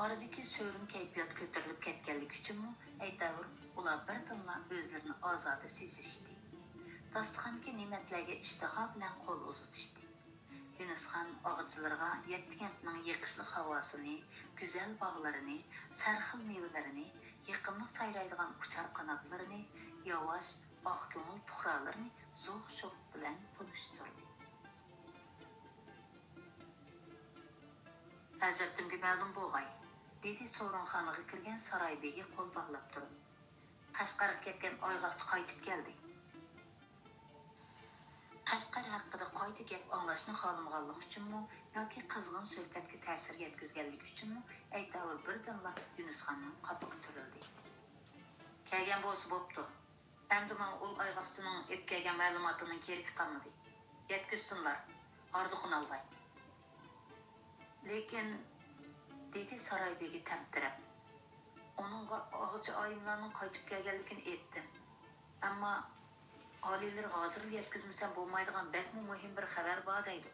ئارىدىكى سۆرۈن كەيپىيات كۆتۈرۈلۈپ كەتكەنلىكى ئۈچۈنمۇ، ئەيتەۋۇر ئۇلار بىردىنلا ئۆزلىرىنى ئازادە سېزىشتى. داستىخاندىكى نېمەتلەرگە ئىشتىھا بىلەن قول ئۇزىتىشتى. يۇنۇسخان ئاغىچىلىرىغا يەتتە كەنتنىڭ يېقىشلىق ھاۋاسىنى، گۈزەل باغلىرىنى، سەرخىل مېۋىلىرىنى، يېقىملىق سايرايدىغان ئۇچار قاناتلىرىنى، ياۋاش، ئاق كۆڭۈل پۇقرالىرىنى زوق-شوق بىلەن تونۇشتۇردى. ھەزرىتىمگە مەلۇم بولغاي، دېدى سورۇنخانىغا كىرگەن ساراي بېگى قول باغلاپ تۇرۇپ. قەشقەرگە كەتكەن ئايغاقچى قايتىپ كەلدى. قەشقەر ھەققىدە قايتا گەپ ئاڭلاشنى خالىمىغانلىقى ئۈچۈنمۇ ياكى قىزغىن سۆھبەتكە تەسىر يەتكۈزگەنلىكى ئۈچۈنمۇ، ئەيتەۋۇر بىردىنلا يۇنۇسخاننىڭ قاپىقى تۈرۈلدى. كەلگەن بولسا بوپتۇ. ئەمدى ماڭا ئۇل ئايغاقچىنىڭ ئېلىپ كەلگەن مەلۇماتىنىڭ كېرىكى قالمىدى. يەتكۈزسۇنلار، ھاردۇقۇن ئالغاي. لېكىن، دېدى ساراي بېگى تەمتىرەپ، ئۇنىڭغا ئاغىچى ئايىملارنىڭ قايتىپ كەلگەنلىكىنى ئېيتتىم. ئەمما ئالىيلىرىغا ھازىرلا يەتكۈزمىسەم بولمايدىغان بەكمۇ مۇھىم بىر خەۋەر بار دەيدۇ.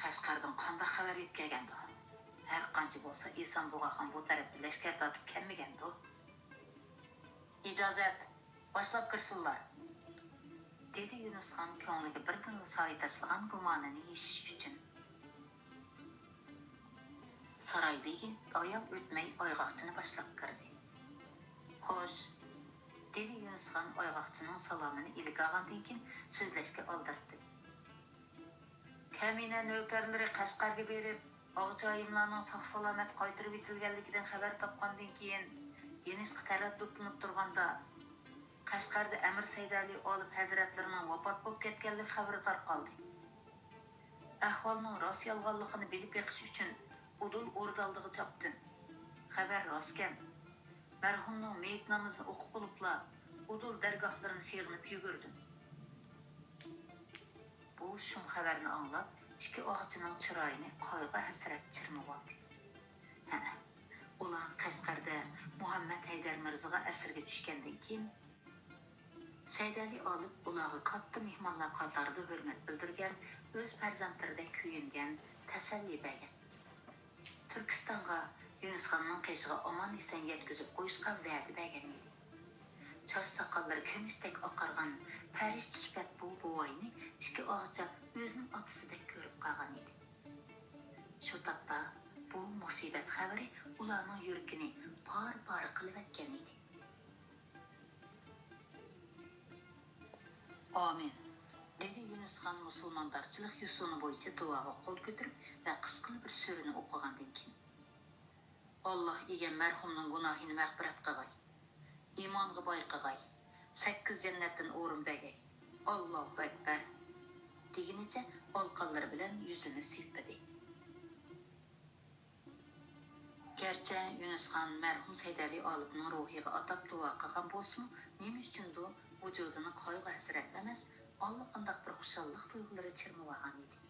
قەشقەردىن قانداق خەۋەر يېتىپ كەلگەندۇ؟ ھەر قانچە بولسا ئېسان بۇغاخان بۇ تەرەپكە لەشكەر تارتىپ كەلمىگەندۇ؟ ئىجازەت، باشلاپ كىرسۇنلار، دېدى يۇنۇسخان كۆڭلىگە بىردىنلا سايە تاشلىغان گۇمانىنى يېشىش ئۈچۈن. ساراي بېگى ئايال ئۆتمەي ئايغاقچىنى باشلاپ كىردى. خوش، دېدى يۇنۇسخان ئايغاقچىنىڭ سالامىنى ئىلىك ئالغاندىن كېيىن سۆزلەشكە ئالدىرىتىپ. كەمىنە نۆكەرلىرى قەشقەرگە بېرىپ، ئاغىچايىملارنىڭ ساق-سالامەت قايتۇرۇۋېتىلگەنلىكىدىن خەۋەر تاپقاندىن كېيىن، يېنىشقا تەرەددۇتلىنىپ تۇرغاندا، قەشقەردە ئەمىر سەيدەلى ئالىپ ھەزرەتلىرىنىڭ ۋاپات بولۇپ كەتكەنلىكى خەۋىرى تارقالدى. ئەھۋالنىڭ راست-يالغانلىقىنى بىلىپ بېقىش ئۈچۈن ئۇدۇل ئوردا ئالدىغا چاپتىم. خەۋەر راستكەن. مەرھۇمنىڭ مېيىت نامىزىنى ئوقۇپ بولۇپلا، ئۇدۇل دەرگاھلىرىنى سېغىنىپ يۈگۈردۈم. بۇ شۇم خەۋەرنى ئاڭلاپ، ئىككى ئاغىچىنىڭ چىرايىنى قايغۇ-ھەسرەت چىرمىۋالدى. ھەئە، ئۇلار قەشقەردە مۇھەممەد ھەيدەر مىرزىغا ئەسىرگە چۈشكەندىن كېيىن، سەيدەلى ئالىپ ئۇلارغا كاتتا مېھمانلار قاتارىدا ھۆرمەت بىلدۈرگەن، ئۆز پەرزەنتلىرىدەك كۆيۈنگەن، تەسەللى بەرگەن. تۈركىستانغا يۇنۇسخاننىڭ قېشىغا ئامان-ئېسەن يەتكۈزۈپ قويۇشقا ۋەدە بەرگەن ئىدى. چاچ-ساقاللىرى كۈمۈشتەك ئاقارغان پەرىشتە سۈپەت بۇ بوۋاينى ئىككى ئاغىچا ئۆزىنىڭ ئاتىسىدەك كۆرۈپ قالغان ئىدى. شۇ تاپتا بۇ مۇسىبەت خەۋىرى ئۇلارنىڭ يۈرىكىنى پارە-پارە قىلىۋەتكەن ئىدى. ئامىن، دېدى يۇنۇسخان مۇسۇلماندارچىلىق يوسۇنى بويىچە دۇئاغا قول كۆتۈرۈپ ۋە قىسقىلا بىر سۈرىنى ئوقۇغاندىن كېيىن. ئاللاھ ئىگەم مەرھۇمنىڭ گۇناھىنى مەغپىرەت قىغاي، ئىمانغا باي قىغاي، سەككىز جەننەتتىن ئورۇن بەرگەي، ئاللاھۇ ئەكبەر، دېگىنىچە ئالىقانلىرى بىلەن يۈزىنى سىيپىدى. گەرچە يۇنۇسخان مەرھۇم سەيدەلى ئالىپنىڭ روھىغا ئاتاپ دۇئا قىلغان بولسىمۇ، نېمە ئۈچۈندۇ بۇ ۋۇجۇدىنى قايغۇ-ھەسرەتلا ئەمەس، ئاللىقانداق بىر خۇشاللىق تۇيغۇلىرى چىرمىۋالغان ئىدى.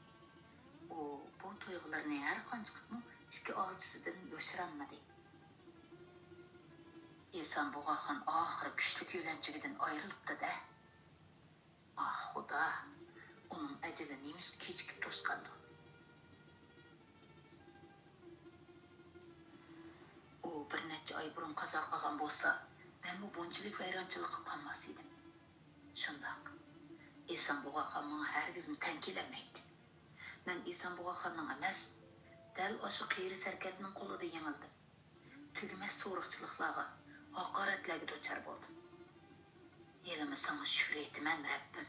ئۇ بۇ تۇيغۇلىرىنى ھەر قانچە قىلىپمۇ ئىچكى ئاغىچىسىدىن يوشۇرالمىدى. ئېسان بۇغاخان ئاخىرى كۈچلۈك يۆلەنچۈكىدىن ئايرىلىپتۇ-دە. ئاھ، خۇدا! ئۇنىڭ ئەجىلى نېمىشقا كېچىكىپ توشقاندۇ؟ ئۇ بىر نەچچە ئاي بۇرۇن قازا قىلغان بولسا، مەنمۇ بۇنچىلىك ۋەيرانچىلىققا قالماس ئىدىم. شۇنداق، ئېسان بۇغاخان ماڭا ھەرگىزمۇ تەڭ كېلەلمەيتتى. مەن ئېسان بۇغاخاننىڭ ئەمەس، دەل ئاشۇ قېرى سەركەردىنىڭ قولىدا يېڭىلدىم. تۈگىمەس سورۇقچىلىقلارغا، ھاقارەتلەرگە دۇچار بولدۇم. ھېلىمۇ ساڭا شۈكرى ئېيتىمەن، رەببىم.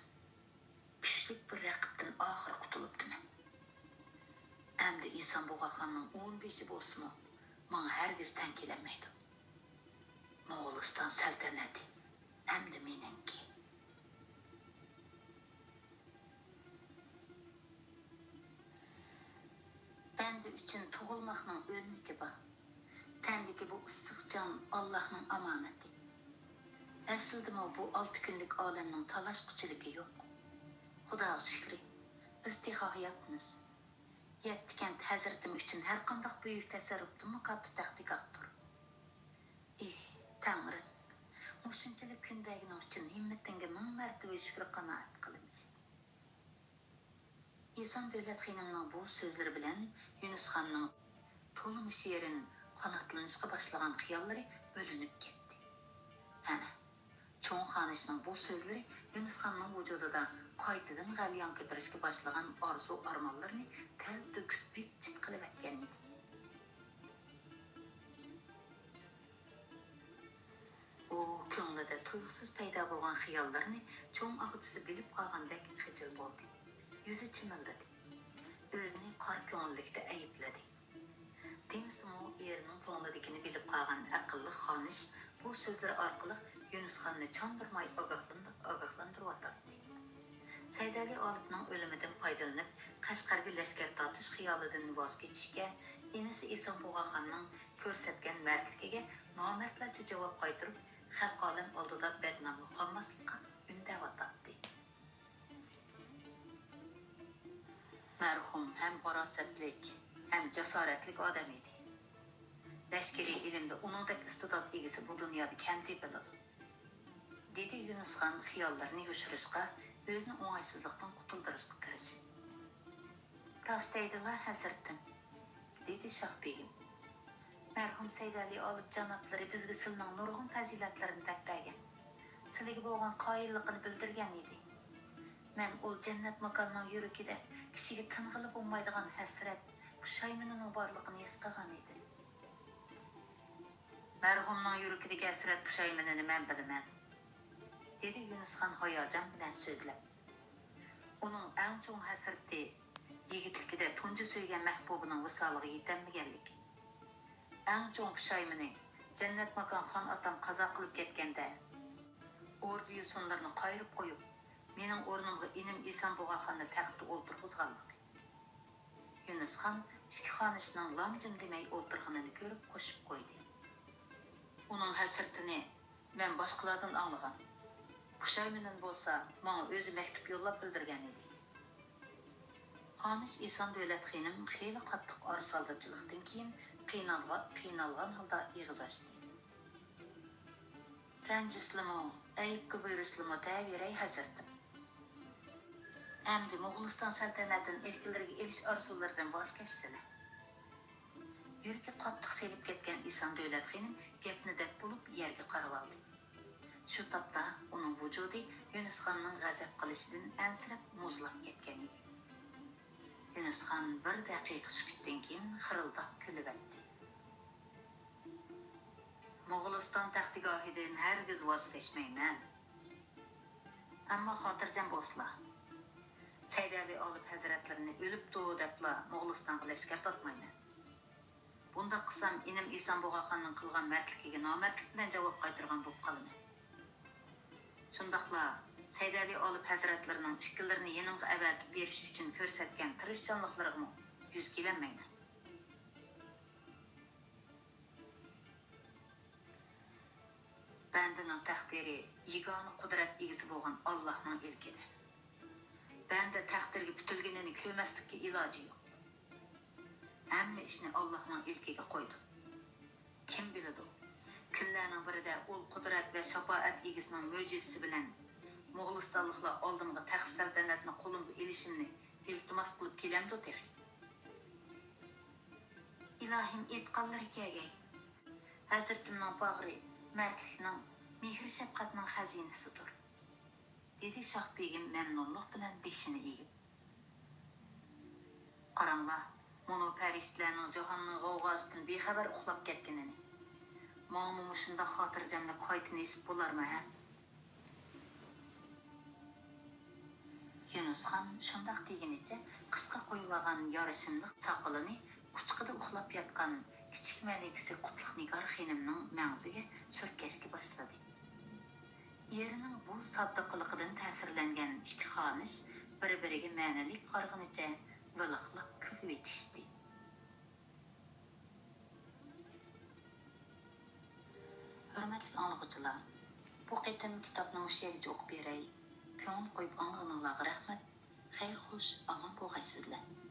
كۈچلۈك بىر رەقىبتىن ئاخىرى قۇتۇلۇپتىمەن. ئەمدى ئېسان بۇغاخاننىڭ ئون بېشى بولسىمۇ، ماڭا ھەرگىز تەڭ كېلەلمەيدۇ. موغۇلىستان سەلتەنىتى ئەمدى مېنىڭكى. بەندە ئۈچۈن تۇغۇلماقنىڭ ئۆلمىكى بار. تەندىكى بۇ ئىسسىق جان ئاللاھنىڭ ئامانىتى. ئەسلىدىمۇ بۇ ئالتە كۈنلۈك ئالەمنىڭ تالاشقۇچىلىكى يوق. خۇداغا شۈكرى، بىز تېخى ھاياتمىز. يەتتە كەنت ھەزرىتىم ئۈچۈن ھەرقانداق بۈيۈك تەسەررۇپتىنمۇ كاتتا تەخلىكاتتۇر. ئېھ، تەڭرىم، مۇشۇنچىلىك كۈن بەرگىنىڭ ئۈچۈن ھىممىتىڭگە مىڭ مەرتىۋە شۈكرى قانائەت قىلىمىز. ئېسان دۆلەت خېنىمنىڭ بۇ سۆزلىرى بىلەن يۈنۈسخاننىڭ تولىمۇ شېرىن قاناتلىنىشقا باشلىغان خىياللىرى بۆلۈنۈپ كەتتى. ھە، چوڭ خانىشنىڭ بۇ سۆزلىرى يۈنۈسخاننىڭ ۋۇجۇدىدا قايتىدىن غەليان كۆتۈرۈشكە باشلىغان ئارزۇ-ئارمانلىرىنى تەلتۆكۈس بىت-چىت قىلىۋەتكەن ئىدى. ئۇ كۆڭلىدە تۇيۇقسىز پەيدا بولغان خىياللىرىنى چوڭ ئاغىچىسى بىلىپ قالغاندەك خىجىل بولدى. يۈزى چىمىلدىدى. ئۆزىنى قارا كۆڭۈللۈكتە ئەيىبلىدى. دېمىسىمۇ، ئېرىنىڭ كۆڭلىدىكىنى بىلىپ قالغان ئەقىللىق خانىش بۇ سۆزلىرى ئارقىلىق يۈنۈسخاننى چاندۇرماي ئاگاھلاندۇر-، ئاگاھلاندۇرۇۋاتاتتى. سەيدەلى ئالىپنىڭ ئۆلۈمىدىن پايدىلىنىپ، قەشقەرگە لەشكەر تارتىش خىيالىدىن ۋاز كېچىشكە، ئىنىسى ئېسان بۇغاخاننىڭ كۆرسەتكەن مەردلىكىگە نامەردلەرچە جاۋاب قايتۇرۇپ، خەلقى ئالەم ئالدىدا بەتناملىق قالماسلىققا ئۈندەۋاتاتتى. مەرھۇم ھەم پاراسەتلىك، ھەم جاسارەتلىك ئادەم ئىدى. لەشكىرىي ئىلىمدە ئۇنىڭدەك ئىستېدات ئىگىسى بۇ دۇنيادا كەم تېپىلىدۇ. دېدى يۈنۈسخان خىياللىرىنى يوشۇرۇشقا، ئۆزىنى ئوڭايسىزلىقتىن قۇتۇلدۇرۇشقا تىرىشىپ. راست دەيدىلا، ھەزرىتىم، دېدى شاھ بېگىم. مەرھۇم سەيدەلى ئالىپ جانابلىرى بىزگە سىلىنىڭ نۇرغۇن پەزىلەتلىرىنى دەپ بەرگەن. سىلىگە بولغان قايىللىقىنى بىلدۈرگەن ئىدى. مەن ئۇ جەننەت ماكاننىڭ يۈرىكىدە كىشىگە تىنغىلى بولمايدىغان ھەسرەت، پۇشايمىنىنىڭ بارلىقىنى ھېس قىلغان ئىدىم. مەرھۇمنىڭ يۈرىكىدىكى ھەسرەت پۇشايمىنىنى مەن بىلىمەن، دېدى يۈنۈسخان ھاياجان بىلەن سۆزلەپ. ئۇنىڭ ئەڭ چوڭ ھەسرىتى يىگىتلىكىدە تۇنجى سۆيگەن مەھبۇبىنىڭ ۋىسالىغا يېتەلمىگەنلىكى. ئەڭ چوڭ پۇشايمىنى، جەننەت ماكان خان ئاتام قازا قىلىپ كەتكەندە، ئوردا-يوسۇنلىرىنى قايرىپ قويۇپ، مېنىڭ ئورنۇمغا ئىنىم ئېسان بۇغاخاننى تەختتە ئولتۇرغۇزغانلىقى. يۈنۈسخان ئىككى خانىشنىڭ لام-جىم دېمەي ئولتۇرغىنىنى كۆرۈپ قوشۇپ قويدى. ئۇنىڭ ھەسرىتىنى مەن باشقىلاردىن ئاڭلىغان. پۇشايمىنىنى بولسا ماڭا ئۆزى مەكتۇپ يوللاپ بىلدۈرگەن ئىدى. خانىش ئېسان دۆلەت خېنىم خېلى قاتتىق ئارىسالدىچىلىقتىن كېيىن قىينالغا-، قىينالغان ھالدا ئېغىز ئاچتى. رەنجىسىلىمۇ، ئەيىبكە بۇيرۇسىلىمۇ دەۋېرەي، ھەزرىتىم. ئەمدى موغۇلىستان سەلتەنەتىنى ئىلكىلىرىگە ئېلىش ئارزۇلىرىدىن ۋاز كەچسىلە. يۈرىكى قاتتىق سېلىپ كەتكەن ئېسان دۆلەت خېنىم گەپنى دەپ بولۇپ يەرگە قارىۋالدى. شۇ تاپتا ئۇنىڭ ۋۇجۇدى يۈنۈسخاننىڭ غەزەپ قىلىشىدىن ئەنسىرەپ مۇزلاپ كەتكەن ئىدى. يۈنۈسخان بىر دەقىقە سۈكۈتتىن كېيىن خىرىلداپ كۈلۈۋەتتى. موغۇلىستان تەختىگاھىدىن ھەرگىز ۋاز كەچمەيمەن. ئەمما خاتىرجەم بولسىلا، سەيدەلى ئالىپ ھەزرەتلىرىنى ئۆلۈپتۇ دەپلا موغۇلىستانغا لەشكەر تارتمايمەن. بۇنداق قىلسام، ئىنىم ئېسان بۇغاخاننىڭ قىلغان مەردلىكىگە نامەردلىك بىلەن جاۋاب قايتۇرغان بولۇپ قالىمەن. شۇنداقلا سەيدەلى ئالىپ ھەزرەتلىرىنىڭ ئىككىلىرىنى يېنىڭغا ئەۋەتىپ بېرىش ئۈچۈن كۆرسەتكەن تىرىشچانلىقلىرىغىمۇ يۈز كېلەلمەيمەن. بەندىنىڭ تەخت تەقدىرى يېگانە قۇدرەت ئىگىسى بولغان ئاللاھنىڭ ئىلكىدە. بەندە تەقدىرگە پۈتۈلگىنىنى كۆرمەسلىككە ئىلاجى يوق. ھەممە ئىشنى ئاللاھنىڭ ئىلكىگە قويدۇم. كىم بىلىدۇ، كۈنلەرنىڭ بىرىدە ئۇل قۇدرەت ۋە شاپائەت ئىگىسىنىڭ مۆجىزىسى بىلەن موغۇلىستانلىقلار ئالدىمغا تەخت سەلتەنەتنى قولۇمغا ئېلىشىمنى ئىلتىماس قىلىپ كېلەمدۇ تېخى؟ ئىلاھىم، ئېيتقانلىرى كەلگەي. ھەزرىتىمنىڭ باغرى مەردلىكنىڭ، مېھىر-شەپقەتنىڭ خەزىنىسىدۇر، دېدى شاھ بېگىم مەمنۇنلۇق بىلەن بېشىنى ئېگىپ. قاراڭلار، مۇنۇ پەرىشتىلەرنىڭ جاھاننىڭ غەۋغاسىدىن بىخەۋەر ئۇخلاپ كەتكىنىنى. ماڭىمۇ مۇشۇنداق خاتىرجەملىك قايتا نېسىپ بولارمۇ ھە؟ يۇنۇسخان شۇنداق دېگىنىچە قىسقا قويۇۋالغان يارىشىملىق ساقىلىنى قۇچىقىدا ئۇخلاپ ياتقان كىچىك مەلىكىسى قۇتلۇق نىگار خېنىمنىڭ مەڭزىگە سۈركەشكە باشلىدى. ئېرىنىڭ بۇ ساددا قىلىقىدىن تەسىرلەنگەن ئىككى خانىش بىر-بىرىگە مەنىلىك قارىغىنىچە ۋىلىقلاپ كۈلۈۋېتىشتى. ھۆرمەتلىك ئاڭلىغۇچىلار، بۇ قېتىم كىتابنى مۇشۇ يەرگىچە ئوقۇپ بېرەي. كۆڭۈل قويۇپ ئاڭلىغىنىڭلارغا رەھمەت. خەير خوش، ئامان بولغايسىزلەر.